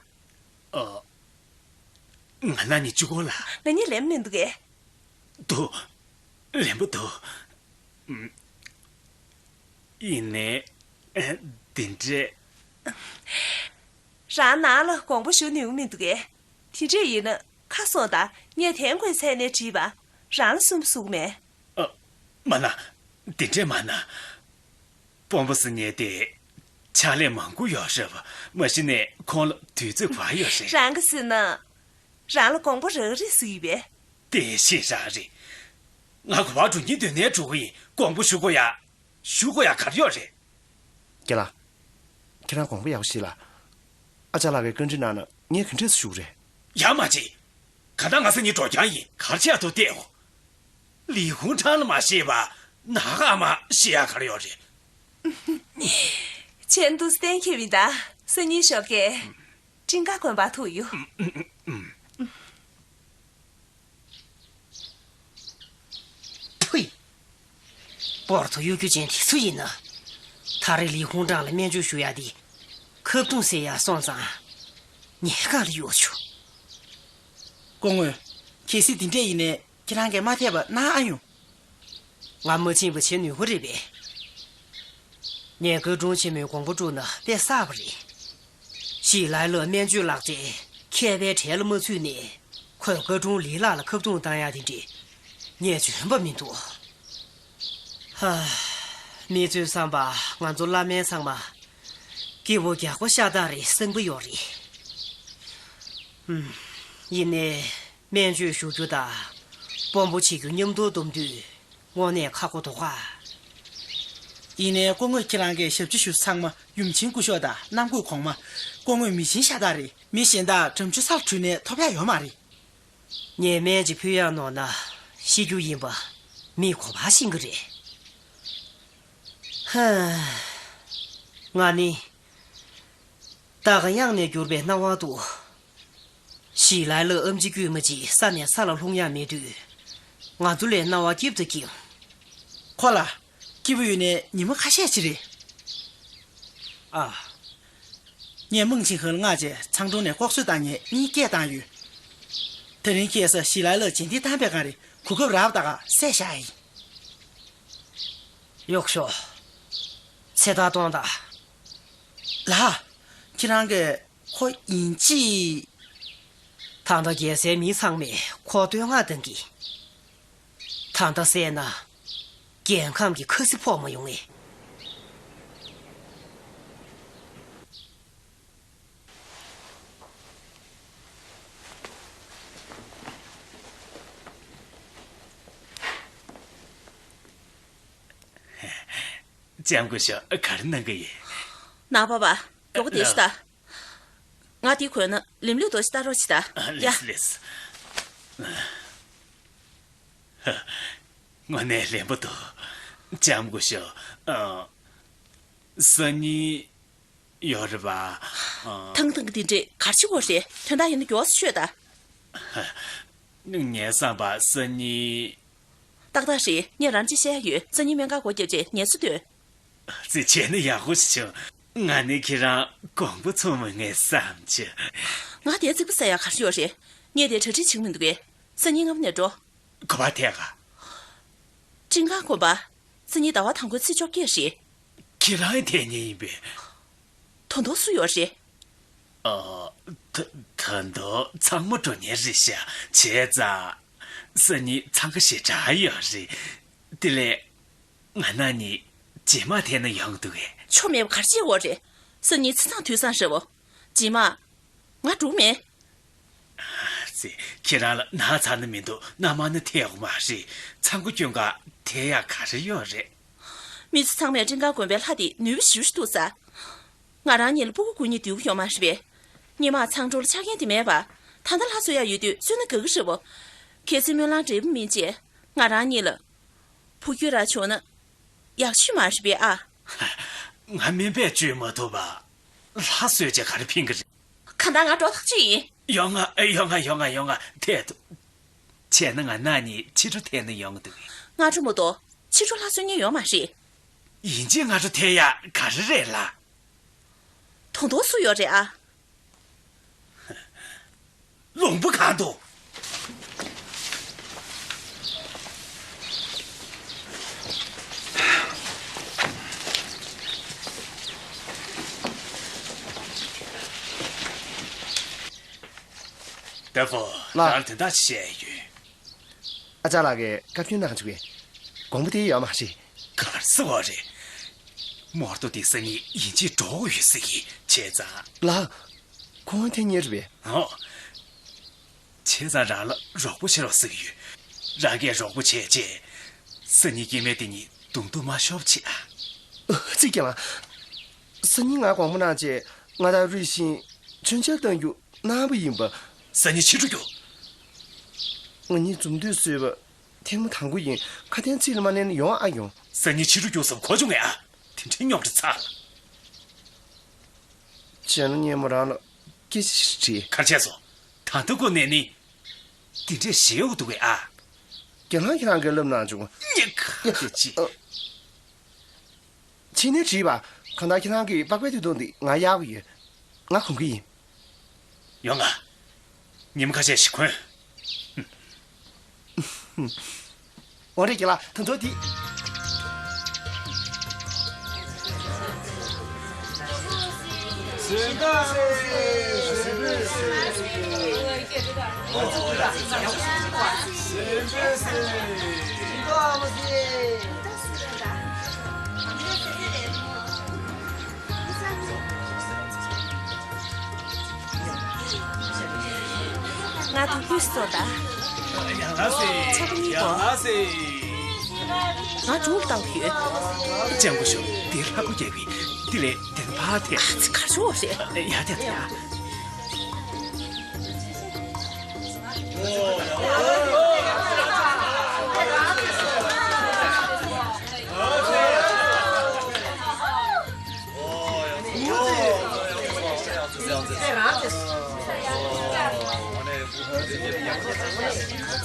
ཨ། ང་ན་ནི་གཅིག་གོ་ལ། ང་གཉིས་ལེན་མི་འདུག་གས། འདུག། ལེན་པོ་འདུག། ཨུམ། ཡིན་ནའི། ཨ། འདི་འདྲས། རང་ནང་ལ་དགོངས་པ་ཞུ་ནུས་མི་འདུག་གས། དེ་འདྲས་ཡིན་ན་ཁ་སོང་དང་ངས་དན་གོའི་མཚན་ནས་བྲིས་པ། རང་ལ་སུན་པོ་བཟོ་གི་མེད། ཨ། མ་ན། འདི་འདྲས་མ་ན། དཔོན་པོ་ཟེར་མཁན་དེ་ཕྱག་ལས་མང་པོ་ཡོད་རེད་པ། མ་གཞི་ནས་ཁོང་ལ་དུས་ཚོད་བག་ཡོད་རེད། རང་གིས་ཟེར་ན། རང་ལ་དགོངས་པ་རག་རེད་ཟེར་གྱི་ཡོད་པས། དེ་ཤེས་བཞག་རེད། ང་ག་པར་འགྲོ་སྙིང་འདོད་ནའི་འགྲོ་གི་ཡིན། དགོངས་པ་ཞུ་དགོས་ཡ། ཞུ་དགོས་ཡ་ག་རེ་ཡོད་རེད། རྒན་ལགས། ཁྱེད་རང་དགོངས་པ་ཡག་པོ་བཞེས་ལ། ཨ་ཅག་ལགས་ཀྱི་བཀའ་འདྲི་གནང་ན་ངས་ག་འདྲས་སེ་ཞུ་གི་རེད། ཡ་མ་བྱེད། ག་ད་ང་སང་ཉིན་འགྲོ་རྐྱང་ཡིན། གར་ཆགས་ཐུབ་བལྟས་འོ། ལི་ཧུང་ཁྲང་ལ་མ་ཤེས་པ་ནག་ཨ་མ་ཤེས་ཡ་ག་རེ་ཡོད་རེད། ཆེན་དུ་གཏན་འཁེལ་བ་ཡིན་ད། སང་ཉིན་ཞོགས་ཀས་ཀྲིན་ཀ་དགོན་པར་ཐུག་ཡོང་། ཕུའི། སྤོར་ཐོ་གཡོ་སྒྱུ་ཅན་དེ་སུ་ཡིན་ན། ད་རེས་ལི་ཧུང་ཀྲང་ལ་སྨན་བཅོས་ཞུ་ཡ་དེ། ཁ་རྡུང་ཟེར་ཡ་སོང་ཙང་། ཉེན་ཁ་ལ་གཡུག་བྱུང་། སྐུ་ངོ། གལ་སྲིད་དེ་འདྲས་ཡིན་ནའི་ཁྱེད་རང་གིས་མ་ཐེབས་པ་གནང་ཨ་ཡོང་། ང་མ་ཕྱིན་པ་བྱེད་ནུས་པ་རེད་པས། ངས་སྐུ་དྲུང་ཆེན་མོའི་དགོངས་པ་དཀྲུགས་ན་དཔེ་བསགས་པ་རེད། ཞིག་ལའི་ལ་སྨན་བཅོས་ལག་རྗེས་མཁས་པའི་གྲལ་ལ་མ་ཚུད་ནས། ཁོས་བཀའ་དྲུང་ལི་ལགས་ལ་ཁ་རྡུང་བཏང་ཡ་དེ་འདྲས་ངས་འཇོན་པ་མི་འདུག། ཧ། མི་ཚོས་བསམ་པ་ང་ཚོ་བླ་སྨན་ཚང་མ་སྐྱེ་བོ་རྒྱགས་པ་ཤ་སྟག་རེད་བསམ་གྱི་ཡོད་རེད། ཧུམ། ཡིན་ནའི་སྨན་བཅོས་ཞུ་རྒྱུ་དང་དཔོན་པོ་བྱེད་རྒྱུ་མཉམ་དུ་བསྡོམས་དུས་དངོས་གནས་ཁག་པོ་འདུག་ག། ཡིན་ནའི་སྐུ་ངོས་ཁྱེད་རང་གིས་ཞབས་ཕྱི་ཞུ་ཚང་མ་ཡུམ་ཆེན་སྐུ་ཞབས་དང་གནམ་སྐུ་གོང་མ། སྐུ་ངོས་མི་ཆེན་ཤ་སྟག་རེད། མི་གཞན་དག་དམ་ཆོས་སར་བྲོས་ནས་ཐོབ་ཡག་ཡོད་མ་རེད། ངས་སྨན་ཅིག་ཕུལ་ཡག་ནོར་ན་ཤི་རྒྱུ་ཡིན་པ་མི་གོ་བ་ཤེས་ཀྱི་རེད། ཧ། ང་ནི། ད་ག་གཡང་ནས་གྱུར་པའི་སྣང་བ་འདུག་ཞི་ལའི་ལ་ཨམ་ཆི་དཀྱུས་མ་གཅིག་ས་ནས་ས་ལ་ལྷུང་ཡག་མེད་དུས། ང་ཚོ་ལ་སྣང་བ་སྐྱིད་པོ་དང་སྐྱིད། ཁོ་ལ་སྐྱིད་པོ་ཡོད་ནའི་ཉི་མ་ཁ་ཤས་ཅིག་རེད། ཨ། ངས་མིང་ཆིང་ཧེ་ལ་མངགས་བྱས་ཚང་ཀྲོང་ནས་ལྐོག་གསོད་བཏང་མཁན་གཉིས་སྐད་བཏང་ཡོད། དེ་རིང་ཁ་སང་ཞི་ལའི་ལ་རྗེས་འདེད་བཏང་པའི་སྒང་རེད། གོ་སྐབས་རག་པ་ད་ག་བསད་བཞག་ཡིན། གཡོག་ཤོག་ཚེ་ཐར་གཏོང་དང་། ལགས། ཁྱེད་རང་གིས་ཁོ་ཡིན་གཅིག་ད་ལྟ་རྒྱལ་སའི་མི་ཚང་མས་ཁོ་བསྟོད་བསྔགས་གཏང་གི། ད་ལྟ་བསད་ན། རྒྱལ་ཁམས་ཀྱི་ཁ་སེར་ཕོག་མ་ཡོང་ངས། ལྕམ་སྐུ་ཞབས་ག་རེ་གནང་གི་ཡིན། ནང་པ་པ། མགྱོགས་པོ་བསྡད་ཤོག་ད། ང་འདི་གོན་ན་ལེམ་ལུགས་འདུག་ཅིག་ལྟ་རོགས་བྱེད་ད། ཡ། ལགས་ལགས། དངོས་གནས་ལེམ་པོ་འདུག་ལྕམ་སྐུ་ཞབས། ཨ། སང་ཉིན་ཡོད་རེད་པ། ཨ། ཐང་ཐང་གི་འདི་འདྲས་ག་རེ་བྱེད་དགོས་རེད། དོན་དག་ཡིན་ན་མགྱོགས་སེ་ཤོད་ད། ངའི་བསམ་པར་སང་ཉིན། ཏག་ཏག་རེད། ངས་རང་གཅིག་བཤད་ཡ་ཡོད། སང་ཉིན་སྨན་ཁང་སྒོ་བརྒྱབ་རྗེས་ངལ་གསོ་འདོན། ཙི་བྱས་ན་ཡག་པོ་ཞིག་བྱུང་། ང་ནི་ཁྱེད་རང་དགོངས་པ་ཚོམ་མེད་ངེས་བསམ་བྱུང་། ང་དེ་རྩིག་པ་ཟ་ཡ་ག་རེ་ཡོད་རེད། ངས་དེ་གྲ་སྒྲིག་བྱེད་ཀྱི་མི་འདུག་གས། སང་ཉིན་སྔ་མོ་ནས་འགྲོ། ག་པར་ཐད་ག་སྤྲིན་དཀར་དགོན་པ། སང་ཉིན་ཟླ་བ་དང་པོའི་ཚེས་བཅོ་བརྒྱད་རེད། ཁྱེད་རང་ཡང་ཐད་མཁན་ཡིན་པས། ད་དུང་སུ་ཡོད་རེད། ཨ། ད་ད་དུང་ཚང་མ་འགྲོ་མཁན་རེད་ཤག་བྱས་ཙང་། སང་ཉིན་འཚང་ཁ་ཞེ་དྲག་ཡོད་རེད། དེ་ལས། ང་རང་གཉིས་རྗེས་མ་ཐད་ན་ཡོང་འདུག་གས། ཆོ་མེད་པ་ག་རེ་བྱེད་དགོས་རེད། སང་ཉིན་ཆ་ཚང་དུས་བཟང་རེད་བོ། རྗེས་མ། ང་འགྲོ་མེད། ཙི། ཁྱེད་རང་ལ་ན་ཚ་ནི་མི་འདུག་སྣ་མང་ནི་ཐད་དགོས་མ་རེད། ཚང་མ་སྐྱོན་ག་ཐད་ཡག་ག་རེ་ཡོད་རེད། མི་ཚོ་ཚང་མས་སྤྲིན་དཀར་དགོན་པའི་ལྷ་དེ་ནུས་པ་ཞེ་པོ་ཞིག་འདུག་ས། ང་རང་གཉིས་ལ་སྤུ་གུ་སྐུ་ཉིད་འདུས་པོ་ཡོད་མ་རེད་པས། སྔོན་མ་ཚང་ཀྲོང་ལ་ཆ་རྐྱེན་དེ་མེད་པ། ད་ལྟ་ལྷ་གསོལ་ཡག་ཡོད་དུས་གསོལ་ན་དགའ་གི་རེད་བོ། གལ་སྲིད་སྨོན་ལམ་འགྲིག་པ་མིན་ཅེས། ང་རང་གཉིས་ལ། བུ་སྐྱོ་ར་བྱུང་ན། ཡག་ཤོས་མ་རེད་པས་ཨ། ང་སྨན་པས་བཅོས་མ་ཐུབ་པ། ལྷ་གསོལ་བྱས་ག་རེ་ཕན་གི་རེད། གང་ལྟར་ང་འགྲོ་ཐག་ཆོད་ཡིན། ཡོང་ང་ཡོང་ང་ཡོང་ང་ཡོང་ང་ཐད་དོ། བྱས་ན་ང་རང་གཉིས་ཕྱི་དྲོ་ཐད་ན་ཡོང་གི་འདུག་སྔ་དྲོ་མ་གཏོགས་ཕྱི་དྲོ་ལྷ་གསོལ་མཁན་ཡོད་མ་རེད། ཡིན་གཅིག་སྔ་དྲོ་ཐད་ཡག་ག་རེ་རེད་ལ། ད་དུང་སུ་ཡོད་རེད་ཨ། ལུང་པ་གང་དུ། ཏེ་ཧྥོ། ལགས། ང་ལ་དོན་དག་ཅིག་བཤད་ཡོད། ཨ་ཅག་ལགས་ཀྱིས་བཀའ་བཀྱོན་གནང་བཅུག་གས། དགོངས་པ་དེ་ཡོད་མ་རེད། ག་རེ་ཟེར་བ་རེད། མོར་ཏོ་དེ་སང་ཉིན་ཡིན་གཅིག་འགྲོ་དགོས་ཡོད་ཟེར་གི། བྱས་ཙང་། ལགས། ཁོང་ཐེངས་གཉིས་རེད་པས། ཨོ། བྱས་ཙང་རང་ལ་རོགས་པ་བྱེད་རོགས་ཟེར་གི་ཡོད། རང་གིས་རོགས་པ་བྱས་རྗེས། སང་ཉིན་སྐྱེ་དམན་དེ་གཉིས་གདོང་ཐུག་མ་ཤོར་བ་བྱེད་ཨ། ཨ་ཙི་རྒན་ལགས། སང་ཉིན་ང་དགོངས་པ་གནང་བྱས་ང་དང་རུས་ཤིང་མཆོད་མཇལ་གཏང་རྒྱུ་གནང་བ་ཡིན་པ། སང་ཉིན་ཕྱི་དྲོ་རྒྱུགས། ང་གཉིས་འཛོམས་འདུས་གསོལ་བ་ཐེངས་མ་དང་པོ་ཡིན། ཁ་དན་ཚིག་ལ་མ་གནས་ན་ཡོང་ཨ་ཡོང་། སང་ཉིན་ཕྱི་དྲོ་རྒྱུགས་སམ་གོ་བྱུང་ངས་ཨ། དེ་འདྲའི་རྙོག་དྲ་ཚ་ལ། བྱས་ན་སྔོན་མ་རང་ལ་སྐད་ཆ་ཞིག་དྲིས། ག་རེ་བྱས་སོང་། ད་ལྟ་ཁོ་ནས་ནི། དེ་འདྲས་ཞེ་འུ་འདུག་གས་ཨ། རྒན་ལགས་ཁྱེད་རང་གིས་ལབ་གནང་བྱུང་། ཉེ་ཁ་དེ་ཅི། ཨ། ཕྱི་ནས་དྲིས་པ། གང་ལྟར་ཁྱེད་རང་གི་པགས་པའི་དུས་སྟོན་འདི་ང་གཡར་གྱི་ཡོད། ང་གོན་གྱི་ཡིན། ཡོང་ང་། ཉིན་མོ་ཁ་ཤས་ཤིག་གོན། འོ་རེད་རྒན་ལགས། ད་དུང་དེ། ང་དུ་དུས་སོ་ད། ཡང་ལ་སེ། ཆ་པ་གཉིས་ཡང་པོ། ལ་སེ། ང་འབྲུག་ལ་བཏང་གི་ཡོད། ལྕམ་སྐུ་ཞབས། འདི་ལྷ་སྐུ་རྒྱལ་པོའི། འདི་ལས་དེ་ཕར་ཐད། ཨ་ཙི། གར་ཤོག་རེད། ཡ་ཡ་ཡ།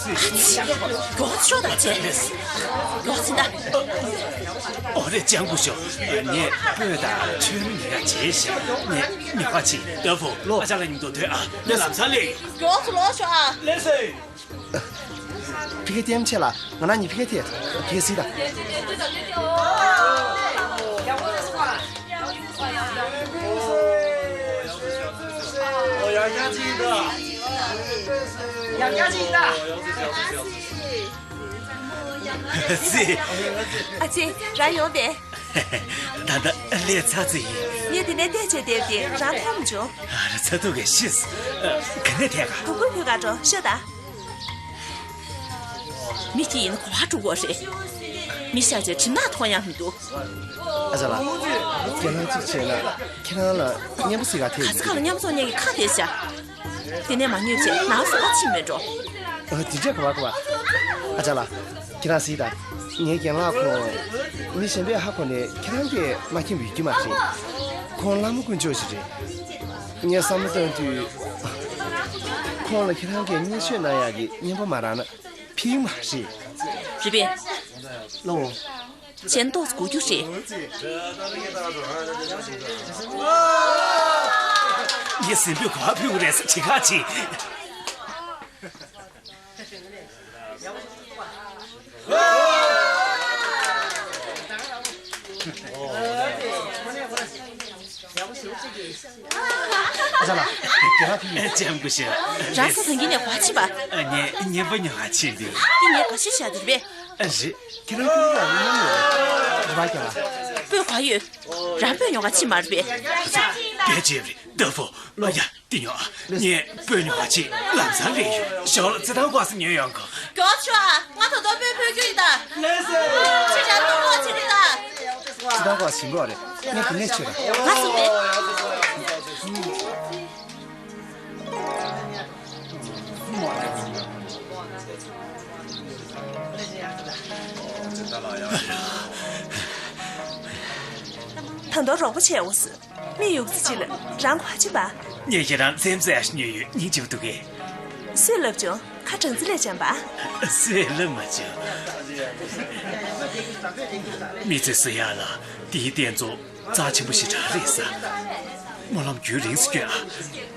མགྱོགས་ཤོག་དང་བྱས། མགྱོགས་ཟིན་ད། ཨོ་རེད། ལྕམ་སྐུ་ཞབས། ངས་སྤོས་དང་མཆོད་མེ་ཉོ་ཡག་བྱས་ཤག་ངས་ཉོ་ག་ཕྱིན། ལྟ་བུ། ཨ་ཅག་ལགས་མཉམ་དུ་སྡོད་ཨ། ངས་ལམ་སང་སླེབས་ཡོང་། མགྱོགས་སུ་ལོག་ཤོག་ཨ། ལགས་སོ། ཕ་གི་ལྟད་མོ་ཆེ་ལ། ང་རང་གཉིས་ཕ་གི་ཐད། ཕ་གི་གཟིགས་དང་། ཡང་བསྐྱར་ཅིག་ཡིན་ད། ཡང་བསྐྱར་ཅིག་ཡིན་ད། ཨ་ཙི། ཨ་ཙི། རང་ཡོང་པས། ད་ལྟ་སླེབས་ཚར་ཙམ་ཡིན། ངས་དེ་ནས་བལྟས་བྱས་བསྡད་དེ་རང་མཐོང་མི་བྱུང་། ཨ་ར། ཚ་ཐུག་གིས་ཤི་སོང་། ག་ནས་ཐད་ག། གུར་གུར་ཕུད་ག་འགྲོ་ཤོག་ད། མི་གཅིག་ཡིན་ན་ག་པར་འགྲོ་དགོས་རེད། མི་ཤ་ཆེ་གྲིབ་ནག་མཐོང་ཡག་མི་འདུག་ཨ་ཅག་ལགས། ཁྱེད་རང་གཅིག་བྱས་ན། ཁྱེད་རང་ལ་མཉམ་པོ་གཟིགས་ག་ཐད། ག་ས་ག་ལ་མཉམ་པོ་སོང་ཉལ་གྱི་ཁ་བདེ་ཤག་དེ་ནས་མ་སྙོབ་བྱས་ནང་སོ་པ་ཕྱིན་མེད་འགྲོ། ཨ། དེ་འདྲས་ག་པར་ག་པར། ཨ་ཅག་ལགས། ཁྱེད་རང་གཟིགས་དང་། ངའི་རྒན་ལགས་ཁོང་མི་གཞན་པས་ཧ་གོ་ནས་ཁྱེད་རང་སྐད་མ་མཁྱེན་པ་ཡོད་ཀྱི་མ་རེད། ཁོང་བླ་མ་དཀོན་མཆོག་ཞིག་རེད། ངས་བསམ་བློ་བཏང་དུས་ཁོང་ལ་ཁྱེད་རང་གིས་བརྙས་བཅོས་གནང་ཡག་གི་སྙན་པོ་མ་རག་ན་ཕན་མ་རེད། རེད་པས། ལགས་འོང་། གཞན་ཏོག་ཙམ་སྒུག་རྒྱུ་རེད། ངས་གཟིམ་དཔོན་ག་པར་ཕུལ་དགོས་རེད་ཟེར་དྲི་ཁ་ཕྱེ། ཨ་ཅག་ལགས། རྒན་ལགས་ཕེབས་ཡིན། ལྕམ་སྐུ་ཞབས། རང་ས་ཐང་གི་ནས་ག་པར་ཕྱིན་པ། ཨ། ངས་མཉེས་པ་ཉོ་ག་ཕྱིན་པས། འདི་ངས་ག་ཤེད་བཞག་འདིར་པས། ཨ། རེད། ཁྱེད་རང་སྤོ་ལོ་ལ་མཉམ་ཡོད་རེད་པ། རྒན་ལགས། སྤོས་ག་ཡོད། རང་སྤོས་ཉོ་ག་ཕྱིན་མ་རེད་པས། ཨ་ཙི། དཔེ་ཅིག་རེད། ལྟ་བུ། ལོ་ཡ། འདི་ཉོ། ངས་སྤོས་ཉོ་ག་ཕྱིན། ལམ་སང་སླེབས་ཡོང་། ཞོགས་ལ་རྩེད་ཐང་སྐོར་ཟེར་ཉོས་ཡོང་གོ། མགྱོགས་ཤོག་ཨ། ང་ད་དུང་སྤོས་ཕུལ་རྒྱུ་ཡིན་ད། ལགས་སོ། ཁྱེད་རང་ལྟོ་ལོག་ཕྱིན་རེད་ད། རྩེད་ཐང་སྐོར་ཟིན་གོ་རེད། ངས་དེ་ནས་ཆོད་ད། ང་ཟིན་པས། ད་དུང་རོགས་པ་བྱས་འོང་ཟེར། མི་ཡུག་ཙི་ཅི་ལ་རང་ག་ཅི་པ། ངས་ཁྱེད་རང་བཙན་བཙན་ཞིག་ཉོས་ཡོད། སྙིང་རྗེ་པོ་འདུག་གས། སུས་ལབ་བྱུང་། ཁ་གྲང་ཙི་ལས་འཇམ་པ། སུས་ལབ་མ་བྱུང་། མི་ཚོས་ཟེར་ཡག་ལ་དེའི་རྟེན་གཙོ་རྩ་ཆེན་པོ་ཞེ་དྲག་རེད་ཟེར། སྨོན་ལམ་རྒྱུན་རིང་སུ་སྐྱོན་ཨ། རྒན་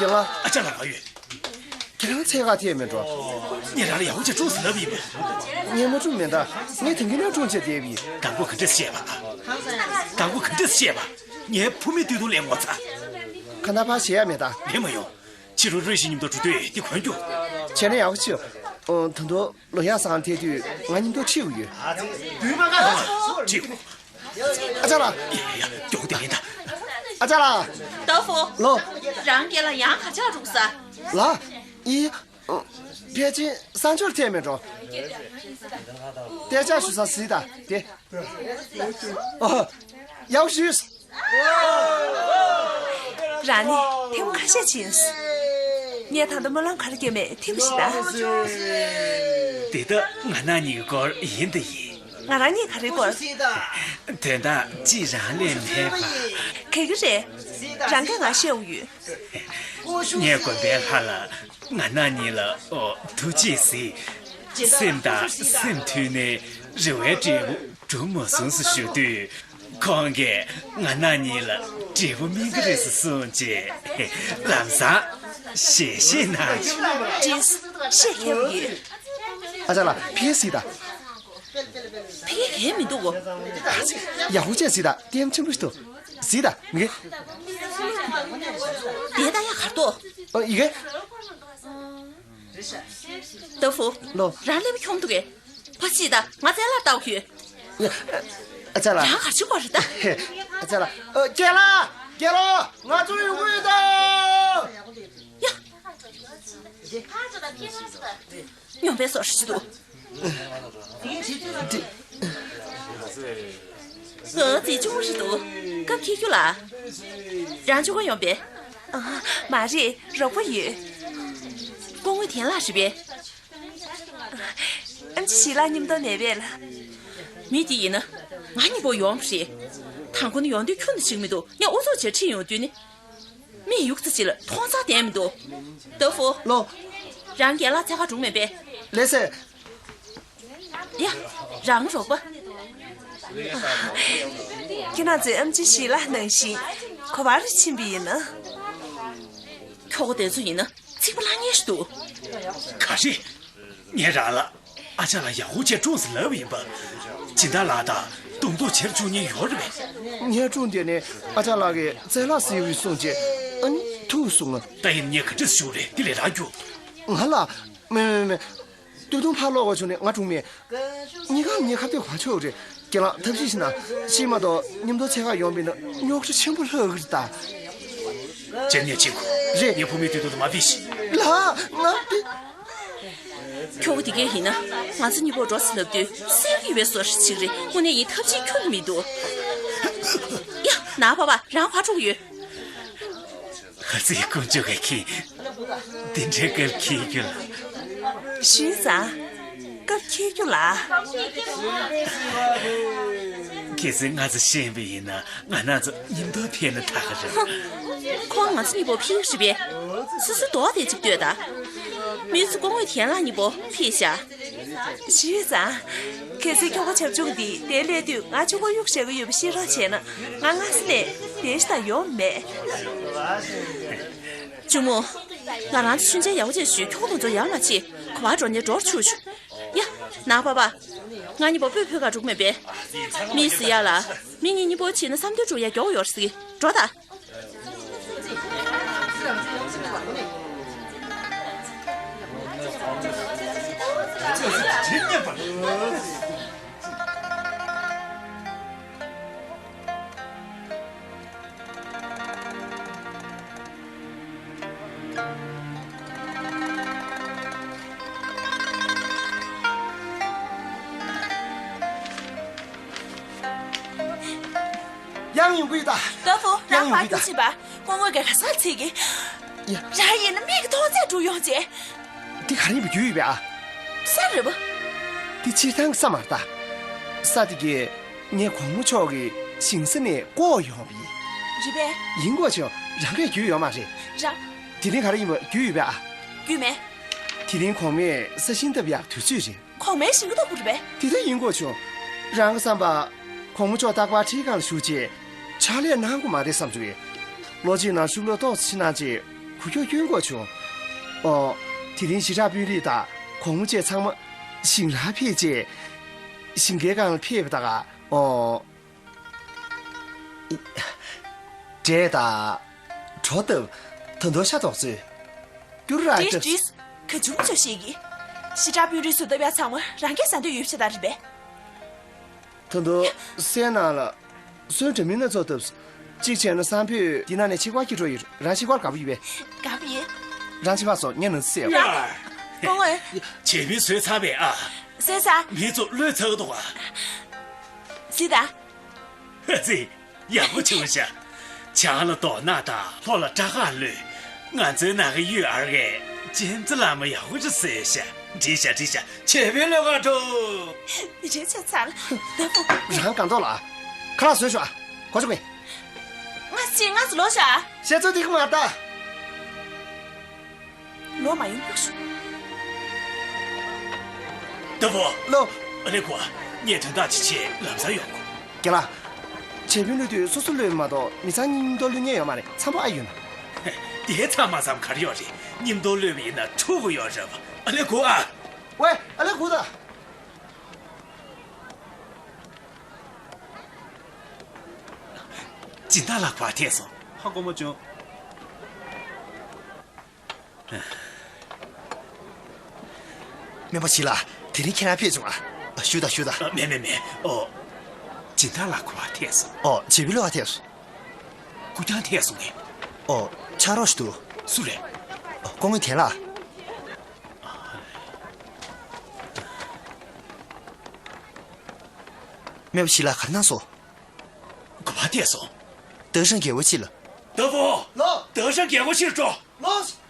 ལགས། ཨ་ཅག་ལགས། ལགས་ཡོད། ཁྱེད་རང་འཚོལ་ག་ཐད་མེད་འགྲོ། ངས་རང་ལ་ཡག་པོ་ཅིག་སྒྲུང་ཟེར་ལབ་ཡིན་པས། ངས་མ་སྒྲུང་མེད་ད། ངས་དེང་གི་ནས་སྒྲུང་བྱས་བསྡད་པ་ཡིན། གང་པོ་ག་འདྲས་བཤད་པ། གང་པོ་ག་འདྲས་བཤད་པ། ངའི་བུ་མོའི་སྟོད་ཐུང་ལས་ངོ་ཚ། ཁ་ན་པ་བཤད་ཡ་མེད་ད། ངས་མ་ཡོང་། ཕྱི་དྲོ་རོལ་ཞིག་མཉམ་དུ་འགྲོ་དུས་འདི་གོན་རྒྱུ། བྱས་ན་ཡག་པོ་ཅིག་ཨོ། ད་དུང་ལོ་ཡག་སང་ཐད་དུས་ང་མཉམ་དུ་ཁྲིད་དགོས་ཡོད། ཁྲིད་དགོས། ཨ་ཅག་ལགས། ཡ་ཡ་ཡ། མགྱོགས་དེ་ཡིན་ད། ཨ་ཅག་ལགས། ཏོ་ཧྥུ། ལོ། རང་རྒན་ལགས་ཡང་ག་ཅག་འགྲོ་ས། ལགས། ཡི། ཕལ་ཆེར་གསང་སྤྱོད་ཐད་མེད་འགྲོ། གཏད་འཇགས་ཞུ་ས་གཟིགས་དང་དེ། ཨོ། ཡག་ཞུས། རང་ནི་ཐེངས་མ་ཁ་ཤས་ཕྱིན། ངས་ད་ལྟ་སྨོན་ལམ་ག་རེ་བརྒྱབ་མེད་ཐེངས་མ་ཞིག་ད། འདི་ལྟ་ང་རང་གཉིས་ཀྱི་སྐོར་ཡིན་ད་ཡིན། ང་རང་གཉིས་ག་རེའི་སྐོར། དོན་དག་ཅི་རང་ལས་མེད་པ། ག་གི་རེད། རང་གིས་ང་བཤད་འོ་ཡོད། ངས་དགོན་པའི་ལྷ་ལ་ང་རང་གཉིས་ལ་ཨོ་ཐུགས་རྗེས་གཟིགས། སེམས་དང་སེམས་མཐུན་ནས་རེ་བའི་འབྲས་བུ་འགྲུབ་མ་སོང་ཟེར་ཞུ་དུས། ཁོང་གིས་ང་རང་གཉིས་ལ་འབྲས་བུ་སྨིན་གྱི་རེད་ཟེར་གསུངས་རྗེས། ལམ་སང་ཞལ་བཞེས་གནང་བྱུང་། བཞེས་ཞལ་ཡོད། ཨ་ཅག་ལགས་ཕ་གི་གཟིགས་དང་། ཕ་གི་གས་མི་འདུག་གོ། ཡག་པོ་བྱས་གཟིགས་དང་། ལྟད་མོ་ཆེན་པོ་ཞིག་འདུག། གཟིགས་དང་། མི་དགེ། དེ་ད་ཡ་གར་ཏོ། ཨ་ཡི་གེ། ཏ་ཧྥུ། ལོ། རང་ཀླད་པ་འཁྱོམ་འདུག་གས། ཕ་སི་ད་ང་རྩལ་ལ་ལྟ་གི་ཡོད། ཨ་ཅག་ལགས། རང་གར་ཕྱིན་པ་རེད་ད། ཨ་ཅག་ལགས། ཨ་རྒན་ལགས། རྒན་ལགས། ང་ཚོ་ཡོང་གི་ཡོད་ད། ཡ། སྨྱོན་པའི་བཟོ་ཞིག་འདུག་ཨ་ཙི་ཆུང་ཞིག་འདུག་སྐབས་འཁེལ་རྒྱུ་ལ། རང་ཆུ་ཁོ་ཡོང་པས། ཨ། མ་རེད། རོགས་པ་ཡོད། སྐུ་ངོ་དན་ལགས་རེད་པས། ཨེམ་ཆི་ཞིག་ལ་མཉམ་དུ་ནས་པས་ལ། མི་དེ་ཡིན་ན་ང་གཉིས་པོ་ཡོང་བ་རེད། དང་པོ་ནི་ཡོང་དུས་ཁྱོན་དུ་ཞིག་མི་འདུག་ངས་ཨུ་ཚུགས་བྱས་ཁྲིད་ཡོང་དུས་ནི། མི་ཡུག་ཙི་ཅི་ལ་མཐོང་ས་བསྟན་མི་འདུག་ཏོ་ཧྥུ། ལོ། རང་རྒན་ལགས་འཚོལ་ག་འགྲོ་མེད་པས། ལགས་སེ། ཡ། རང་རོགས་པ། ཁྱེད་རང་ཚོས་ཨེམ་ཆི་ཞིག་ལ་ནང་བཞིན་ག་པར་ཕྱིན་པ་ཡིན་ན། ཁྱོ་ག་དེ་ཚོ་ཡིན་ན་ཚིག་པ་ལྷང་ངེ་ཞིག་འདུག་ག་རེ། ངས་རང་ལ་ཨ་ཅག་ལགས་ཡག་པོ་བྱས་སྲུངས་ཟེར་ལབ་པ་ཡིན་པ། སྦྱིན་བདག་ལགས་དང་གདོང་ཐུག་བྱེད་བཅུག་མཁན་ཡོད་རེད་པས། ངས་སྲུངས་དེ་ནས་ཨ་ཅག་ལགས་ཀྱི་རྩལ་ལག་ཟེར་བའི་སྲུངས་བྱས་ཨ་ནི་ཐུག་སོང་ང་། ད་ཡིན་ངས་ག་འདྲས་ཞུ་རེད། དེ་ལས་རང་རྒྱུགས། ང་ལ། མེ་མེ་མེ། སྟོད་ཐུང་ཕར་ལོག་ག་བྱུང་ནས་ང་གྲོངས་མེད། གཉིས་ཀ་ངའི་ཁ་གཏད་བར་ཆོད་རེད། རྒན་ལགས་ཐབས་ཤེས་ཤིག་གནང་། ཤི་མ་གཏོགས་མཉམ་དུ་འཚོལ་ག་ཡོང་བས་ན་རྙོག་དྲ་ཆེན་པོ་ལྷག་གི་རེད་ད། ཅན་ཉེ་ཆིང་ཁུ། རེད། ངའི་བུ་མོའི་དུས་ཐོག་ཏུ་མ་ཕེབས་ཤིག་ལགས་ང་དེ། ཁྱོ་ག་དེ་གས་ཡིན་ན་ང་ཚོ་གཉིས་པོ་འགྲོ་ཟེར་ལབ་དུས་སེལ་གྱི་ཡོད་པའི་བཟོ་ཞིག་རེད། དངོས་གནས་ཡིན་ཐབས་ཤེས་ཁྱོན་མི་འདུག་ཡ། ནང་པ་པ་རང་ཕར་འགྲོ་གི་ཡོད། ཨ་ཙི་དཀོན་མཆོག་གིས་ཁྱེད་འདི་འདྲའི་སྐབས་འཁེལ་རྒྱུ་ལ། ཞུས་ཙང་། སྐབས་འཁེལ་རྒྱུ་ལ། གལ་སྲིད་ང་ཚོ་ཤེས་པ་ཡིན་ན་ང་རང་ཚོ་མཉམ་དུ་ཕེབས་ན་ད་ག་རེད། ཁོང་ང་ཚོ་གཉིས་པོ་ཕེབས་རེད་པས། སོ་སོའི་རྡོག་དེ་གཅིག་ལྟོས་དང་། མི་ཚོ་སྐུ་ངོ་དན་ལགས་གཉིས་པོ་ཕེབས་ཤག་ཞུས་ཙང་། གལ་སྲིད་ཁྱོ་ག་བྱབ་ཆུང་འདི་དེ་སླེབས་དུས་ང་ཆུ་ཁོ་གཡུག་བཞག་གི་ཡོད་པ་ཤེས་རོགས་བྱས་ན་ང་སྔ་ས་ནས་དེ་ཤི་ད་ཡོང་མེད། གཅུང་མོ། ང་རང་ཚོ་ཆུན་ཆེན་ཡག་པོ་བྱས་ཞུས། ཁྱོ་ག་དེ་ཚོ་ཡར་མ་ཕྱིན། ག་པར་འགྲོ་ནས་འགྲོར་ཆུག་ཆུག་ཡ། ནང་པ་པ། ང་གཉིས་པོ་སྤོས་ཕུལ་ག་འགྲོ་གི་མེད་པས། མི་ཟེར་ཡ་ལ། མི་གཉིས་གཉིས་པོ་ཕྱིན་ན་བསམ་དོན་འགྲུབ་ཡ་མགྱོགས་ཡོད་རེད་ཟེར་གི། འགྲོ་ད། ཡང་ཡོང་གི་ཡོད་ད། ཏོ་ཧྥུ། ཡང་རང་ཡོང་གི་ཕར་ཡོད་ད། འགྲོ་ཕྱིན་པ། སྐུ་ངོ་གིས་ག་སར་ཚིག་གི། ཡ། རང་ཡིན་ན་མིག་གིས་མཐོང་ཚད་འགྲུབ་ཡོང་བྱས། འདི་ག་རེ་ཡིན་པ་རྒྱུས་ཡོད་པས་ཨ། ས་རེད་པ། འདི་སྤྱིར་བཏང་གི་ས་མ་རེད་ད། ས་དེ་གས་ངས་གོང་མ་མཆོག་གི་ཞིང་ས་ནས་བརྐོས་ཡོང་བ་ཡིན། རེད་པས། ཡིན་དགོས་བྱུང་རང་གས་རྒྱུས་ཡོད་མ་རེད། རང་། དེ་རིང་ག་རེ་ཡིན་པ་རྒྱུས་ཡོད་པས་ཨ། རྒྱུས་མེད། དེ་རིང་གོང་མས་ས་ཞིང་བཏབ་ཡག་དུས་ཚོད་རེད། གོང་མའི་ཞིང་ཁ་བཏབ་དགོས་རེད་པས། དེ་ལྟར་ཡིན་དགོས་བྱུང་། རང་གི་བསམ་པ། གོང་མ་མཆོག་རྟག་པར་ཁྲིའི་སྒང་ལ་བཞུགས་རྗེས། ཕྱག་ལས་གནང་དགོས་མ་རེད་བསམ་བྱུང་བས། ལོ་གཅིག་ནང་ཕྱུགས་ལོ་ཏོག་ཙམ་ཕྱིན་གནང་རྗེས་གུ་ཁྱུག་སྐྱོན་དགོས་བྱུང་། ཨོ། དེ་རིང་ཞི་དྲག་དཔོན་རིགས་དང་གོང་མ་བཅས་ཚང་མ་ཞིང་ལ་ཕེབས་རྗེས། ཞིང་ཁའི་སྒང་ལ་ཕེབས་པ་དང་། ཨོ། འབྲས་དང་། གྲོ་བཏབ། ད་དུང་ཤ་དོག་ཚོས། སྐྱུར་ར་བཏབ། བྲིས་བྲིས། ག་བྱུང་ཆོག་ཤེས་ཀྱི། ཞི་དྲག་དཔོན་རིགས་ཚོས་བཏབ་ཡག་ཚང་མ་རང་གིས་ཟ་འདོད་ཡོད་ཤ་སྟག་རེད་པས། ད་དུང་སའི་ནང་ལ་སོན་འདྲ་མིན་སྣ་ཚོགས་བཏབ། གཅིག་བྱས་ན་སང་ཕོད་འདི་ནང་ནས་ཕྱེད་ཀ་སྐྱེལ་འགྲོ་ཡོད། རང་ཕྱེད་ཀ་དགའ་པོ་ཡོད་པས། དགའ་པོ་ཡོད། རང་ཕྱེད་ཀ་སོ་ངས་ནང་བསྲེས། ཡ། སྐུ་ངོ། བྱས་པའི་བཟོས་ཚར་བས་ཨ། བཟོས་ཚར། མི་ཚོ་བློས་ཚར་འདུག་ཨ། སི་ད། ཨ་ཙི། ཡག་པོ་བྱུང་ཤག་ཆང་ལ་རྡོ་ནག་དང་ལྷོ་ལ་སྐྲ་དཀར་ལོས། ང་ཚོའི་ནང་གི་གཡུ་ཨར་གས་ཅན་ཙི་ལ་མ་ཡག་པོ་ཅིག་བཟོས་ཤག་འགྲིག་ཤག་འགྲིག་ཤག་བྱས་པའི་བློས་ཁ་འགྲོ། མི་རེ་ཆེ་ཚར། ད་ཕུ། རང་གང་ཐོག་ལ། ཁ་ལག་བཟོས་ཤོག་ཨ། གོ་ཆོད་གི། ང་ཅི་ང་ཚོ་ལོ་ཤག་བཤད་ཚོད་འགྲིག་གི་མ་ད། ལོ་མ་ཡིན་ལུགས་ཤིག་ཏ་ཕུ། ལོ། ཨ་ལེ་ཁུ། ངས་དོན་དག་ཅིག་བྱས་ལམ་སང་ཡོང་གོ། རྒན་ལགས། བྱས་པའི་བློས་དུས་སོ་སོ་བློས་མ་གཏོགས་མི་ཚང་མཉམ་དུ་བློས་ཉེན་ཡོད་མ་རེད། འཚམ་པོ་ཨ་ཡོད་ན། དེ་ཚང་མ་ཚང་ག་རེ་ཡོད་རེད། མཉམ་དུ་བློས་པ་ཡིན་ན་འཁྲུག་གི་ཡོད་རེད་པ། ཨ་ལེ་ཁུ་ཨ། ཝེ། ཨ་ལེ་ཁུ་ད། སྦྱིན་བདག་ལགས་ག་པར་ཐད་སོང་། ཧ་གོ་མ་བྱུང་། སྨན་པ་ཞིག་ལ། དེ་རིང་ཁྱེད་རང་ཕེབས་བྱུང་ཨ། བཞུགས་དང་བཞུགས་དང་། ཨ། མེད་མེད་མེད། ཨོ། སྦྱིན་བདག་ལགས་ག་པར་ཐད་སོང་། ཨོ། བྱེད་པའི་ལོགས་ལ་ཐད་སོང་། སྐུ་རྐྱང་ཐད་སོང་ངས། ཨོ། ཕྱག་རོགས་ཞིག་འདུག་སུ་རེད། ཨོ། སྐུ་ངོ་དན་ལགས། སྨན་པ་ཞིག་ལ་ག་རེ་གནང་སོང་། ག་པར་ཐད་སོང་། ཏ་ཧྲན་རྒྱལ་སྒོ་ཕྱི་ལ། ཏ་ཧྥུ། ལགས། ཏ་ཧྲན་རྒྱལ་སྒོ་ཕྱིར་འགྲོ། ལགས།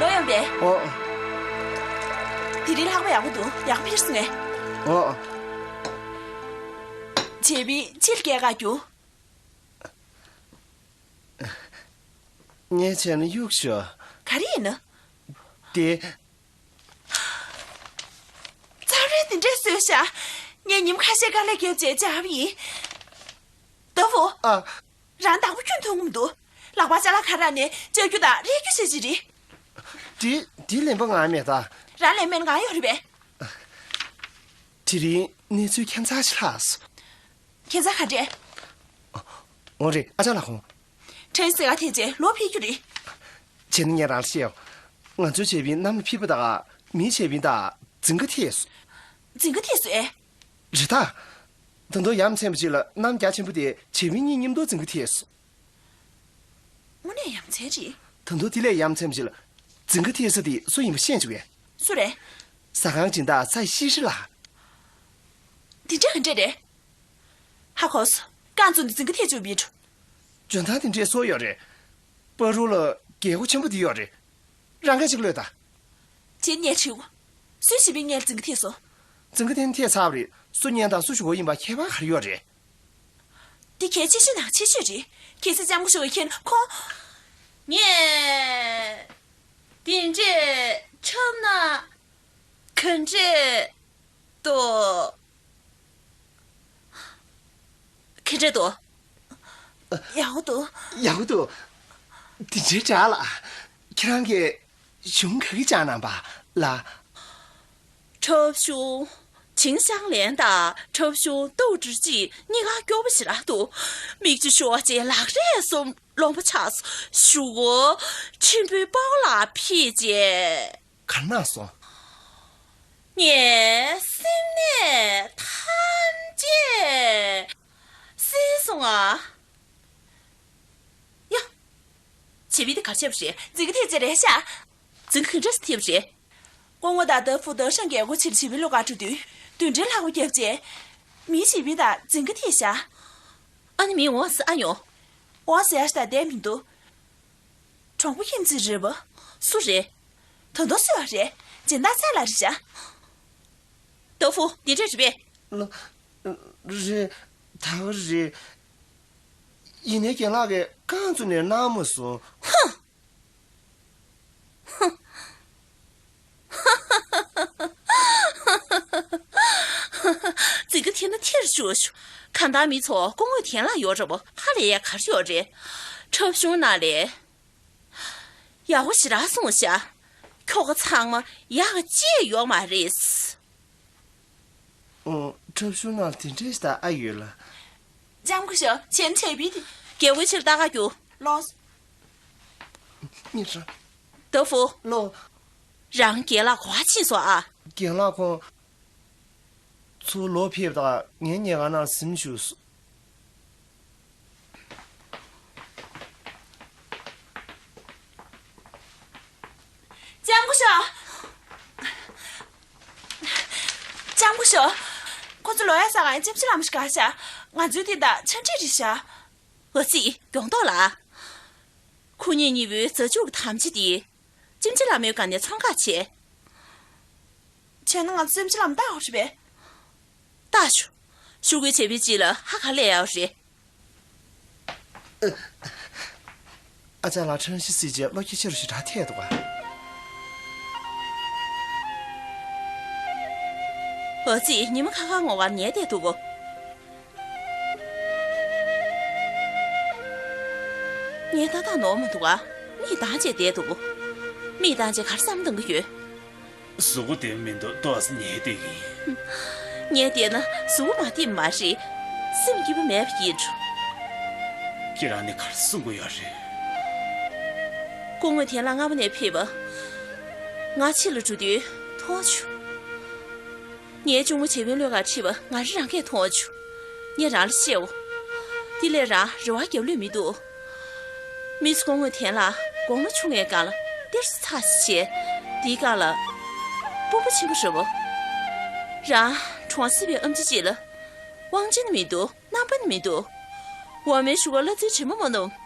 ལོ་ཡོང་པས། ཨོ། དེ་རིང་ལྷག་པ་ཡག་པོ་འདུག་ཡག་པོ་ཕེབས་སོང་ངས། ཨོ། བྱས་པས་ཕྱིར་སྐྱེལ་ག་རྒྱུ། ངས་བྱས་ན་གཡུག་ཤོག་ག་རེ་ཡིན་ན། དེ། ཙཱ་རེ་དེ་འདྲས་བཟོས་ཤག་ངས་ཉིན་ཁ་ཤས་དཀའ་ལས་བརྒྱབ་རྗེས་བྱས་པ་ཡིན། ཏ་ཧྥུ། ཨ། རང་བདག་པོ་ཁྱོན་མཐོང་གི་མི་འདུག་ལག་པ་ཅ་ལག་ཁ་རག་ནས་ལྕག་རྒྱུ་དང་རས་རྒྱུ་བྱེད་ཀྱི་རེད། དེ་དེ་ལན་པ་ང་མེད་ད། རང་ལན་མེད་ང་ཡོད་རེད་པས། དེ་རིང་གནས་ཚུལ་ཁྱད་མཚར་ཞིག་ལྷག་སོང་། ཁྱད་མཚར་ག་འདྲས། འོ་རེད། ཨ་ཅག་ལགས་ཁོང་། ཁྲེན་སི་ག་ཐེ་ཅེ་ལོ་ཕེབས་རྒྱུ་རེད། བྱས་ན་ངས་རང་ལ་བཤད་ཡོང་། ང་ཚོའི་བྱས་པའི་གནམ་ལ་ཕེབས་པ་དང་མིའི་བྱས་པའི་དང་རྫིང་ཁ་ཐེ་སོང་། རྫིང་ཁ་ཐེ་སོང་ཨེ། རེད་ད། ད་དུང་ཡ་མཚན་པ་ཅིག་ལ་གནམ་རྒྱ་ཆེན་པོ་དེ་བྱས་པའི་གཉིས་མཉམ་དུ་རྫིང་ཁ་ཐེ་སོང་། དངོས་གནས་ཡ་མཚན་རེད། ད་དུང་དེ་ལས་ཡ་མཚན་པ་ཅིག་ལ་རྫིང་ཁ་ཐེ་ས་དེ་སུ་ཡིན་པ་ཤེས་བྱུང་ངས། སུ་རེད། ཟ་ཁང་སྦྱིན་བདག་ས་ཡི་ཤི་ཧྲི་ལགས། དེ་འདྲ་ག་འདྲ་རེད། ཧ་གོ་སོང་། རྐང་བཙུགས་ནས་རྫིང་ཁ་ཐེ་བཅུག་པའི་འགྲོ། འཇོན་ཐང་དེ་འདྲས་སོ་ཡོད་རེད། པ་རུ་ལ་རྒྱལ་སྒོ་ཆེན་པོ་དེ་ཡོད་རེད། རང་ག་ཅིག་ལོས་ད། ཇི་ནས་བྱེད། སུས་བྱས་པའི་ངའི་རྫིང་ཁ་ཐེ་སོང་། རྫིང་ཁ་ཐེ་ཐེ་ཚར་བ་རེད། སུ་གཉེན་དང་སུ་ཞུ་བ་ཡིན་པ་ཁྱད་པར་ག་རེ་ཡོད་རེད། འདི་གལ་ཆེ་ཤོས་ནང་ཆེ་ཤོས་རེད། གལ་སྲིད་ལྕམ་སྐུ་ཞབས་ཀྱིས་ཁྱེད་ཁོང་། ངས། དེ་འདྲས་ཆགས་ན། ག་འདྲས་འདུག་ག་འདྲས་འདུག་ཡག་པོ་འདུག་ཡག་པོ་འདུག་དེ་འདྲའི་འདྲ་ལ། ཁྱེད་རང་གིས་གཞུང་ག་གི་ཅང་གནང་པ་ལ། འཁྲབ་གཞུང་། ཆིང་ཞང་ལེན་དང་འཁྲབ་གཞུང་ཏུའུ་ཀྲི་ཅི་གཉིས་ཀ་སྐྱོ་པོ་ཞེ་དྲག་འདུག་མིག་ཆུ་ཤོར་བ་བཅས་ལག་རས་གསུམ་རློན་པ་ཆགས་སོང་། གཞུག་གུ་ཆེན་པོའི་པའོ་ལགས་ཕེབས་རྗེས། ག་རེ་གནང་སོང་། ངའི་སེམས་ནད་ཐམས་ཅད་སེལ་སོང་ཨ། ཡ། བྱས་པའི་དེ་ག་རེ་བྱས་པ་རེད། རྫིང་ཁ་ཐེ་ཅེ་རེད་ཤག་རྫིང་ཁ་ག་འདྲས་སེ་ཐེ་བ་རེད། སྐུ་ངོ་དང་ཏ་ཧྥུ་ཏ་ཧྲན་རྒྱལ་སྒོ་ཕྱིར་བྱས་པའི་ལོགས་ཀ་འགྲོ་དུས། དུས་དྲན་ལྷག་པ་བརྒྱབ་རྗེས། མིའི་བྱས་པའི་དང་རྫིང་ཁ་ཐེ་ཤག་ཨ་ནི་མི་འོང་ཟེར་ཨ་ཡོང་། འོང་ཟེར་ཡ་ཞིག་ད་བསྡད་མི་འདུག་གྲོགས་པོ་ཁྱིམ་མཚེས་རེད་པ། སུ་རེད། ད་དུང་སུ་ཡོད་རེད། སྦྱིན་བདག་ཚེ་ལགས་རེད་ཤག་ཏོ་ཧྥུ་འདི་འདྲས་རེད་པས། ལ། རེད། ད་ག་རེད། ཡིན་ནའི་རྒན་ལགས་ཀྱིས་རྐང་བཙུགས་ནས་གནང་མ་སོང་། ཧུ། རྫིང་ཁ་ཐེ་ན་ཐེར་ཞུ་ཞུ། གང་ལྟར་མི་ཚོ་སྐུ་ངོ་དན་ལགས་ཡོད་རེད་པ། ཧ་ལས་ཡ་ག་རེ་ཡོད་རེད། འཁྲབ་གཞུང་ནང་ལས། ཡག་པོ་ཞེ་དྲག་གསུངས་ཤག་ཁྱོ་ག་ཚང་མ་ཡག་ག་ཅི་ཡང་ཡོད་མ་རེད། ཨོ། འཁྲབ་གཞུང་ནང་དེ་འདྲས་ཞིག་ད་ཨ་ཡོད་ལ། ལྕམ་སྐུ་ཞབས་ཆེན་ཆེ་བི་དེ། རྒྱལ་པོའི་ཕྱིར་ལྟ་ག་རྒྱུ། ལོས། ཉི་ཧྲ། ཏོ་ཧྥུ། ལོ། རང་རྒན་ལགས་ག་པར་ཕྱིན་སོང་ཨ། རྒན་ལགས་ཁོང་། ཚུར་ལོག་ཕེབས་དང་ངའི་ཉལ་ཁང་ནང་གཟིམ་བཞུགས་སོང་། ལྕམ་སྐུ་ཞབས། ལྕམ་སྐུ་ཞབས། ཁོ་ཚོ་ལོག་ཡ་ས་ག་ཡང་ལྕམ་ཆི་ལམ་ཞིག་ག་ཤ། ང་ཚོའི་དེ་དག་ཆ་འདྲི་རེད་ཤག་འོ་ཙི། གྱོང་ཐོག་ལ། ཁོ་གཉིས་གཉིས་པོའི་རྩྭ་ཕྱུགས་ཀྱི་དམ་བཅའ་དེ། ལྕེམ་ཆ་ལ་མོའི་སྒང་ནས་ཚོང་ཁག་བྱས། བྱས་ན་ང་ཚོ་ལྕེམ་ཆ་ལམ་བཏགས་ཡོད་རེད་པས། བཏགས་ཤོག་ཤོག་གུའི་བྱེད་པོའི་རྗེས་ལ་ཧ་ག་ལས་ཡོད་རེད། ཨ་ཅག་ལགས། ཁྲེན་ཧྲི་སི་ཅེས་བློ་སྐྱེད་ཆེ་རུ་ཞེ་དྲག་ཐེབས་འདུག་ག་འོ་ཙི། ཉི་མ་ཁ་ཁ་ངོ་གར་ཉལ་བསྡད་འདུག་གོ་ངས་ཏག་ཏག་ནོར་མ་འདུག་ག་མིག་གདངས་བྱས་བསྡད་འདུག་མིག་གདངས་བྱས་ག་རེ་བསམ་བློ་གཏོང་གི་ཡོད། གཟུགས་པོ་བདེ་པོ་མི་འདུག་ཏོག་ཙམ་ཉལ་བསྡད་ཀྱི་ཡིན། ངས་བལྟས་ན་གཟུགས་པོ་མ་བདེ་པ་མ་རེད། སེམས་སྐྱིད་པོ་མེད་པ་ཡིན་འགྲོ། ཁྱེད་རང་ནི་ག་རེ་གསུང་གི་ཡོད་རེད། སྐུ་ངོ་ཐན་ལ་སྔ་མོ་ནས་ཕེབས་པ། ང་ཕྱི་ལ་འགྲོ་དུས་མཐོང་བྱུང་། ངའི་གཅུང་མོ་བྱེད་པོའི་བློས་ཁ་ཁྲིད་པ་ང་རང་གིས་མཐོང་བྱུང་། ངས་རང་ལ་བཤད་འོ། དེ་ལས་རང་རེ་བ་རྒྱབ་ལོས་མི་འདུག་མི་ཚོ་སྐུ་ངོ་ཐན་ལ་དགུང་ལོ་ཆུང་བའི་སྒང་ལ་གཏེར་སུ་ཚགས་སུ་བྱས། དེའི་སྒང་ལ་དཔོན་པོ་ཆེན་པོ་རེད་བ། རང་གྲོང་གསེབ་པའི་ཨམ་ཆི་ཅིག་ལ་དབང་ཆེན་ནི་མི་འདུག་རྣམ་པ་ནི་མི་འདུག་འོག་མའི་གཞུག་གུ་གླ་རྩིའི་དྲི་མ་མ་ནུབ།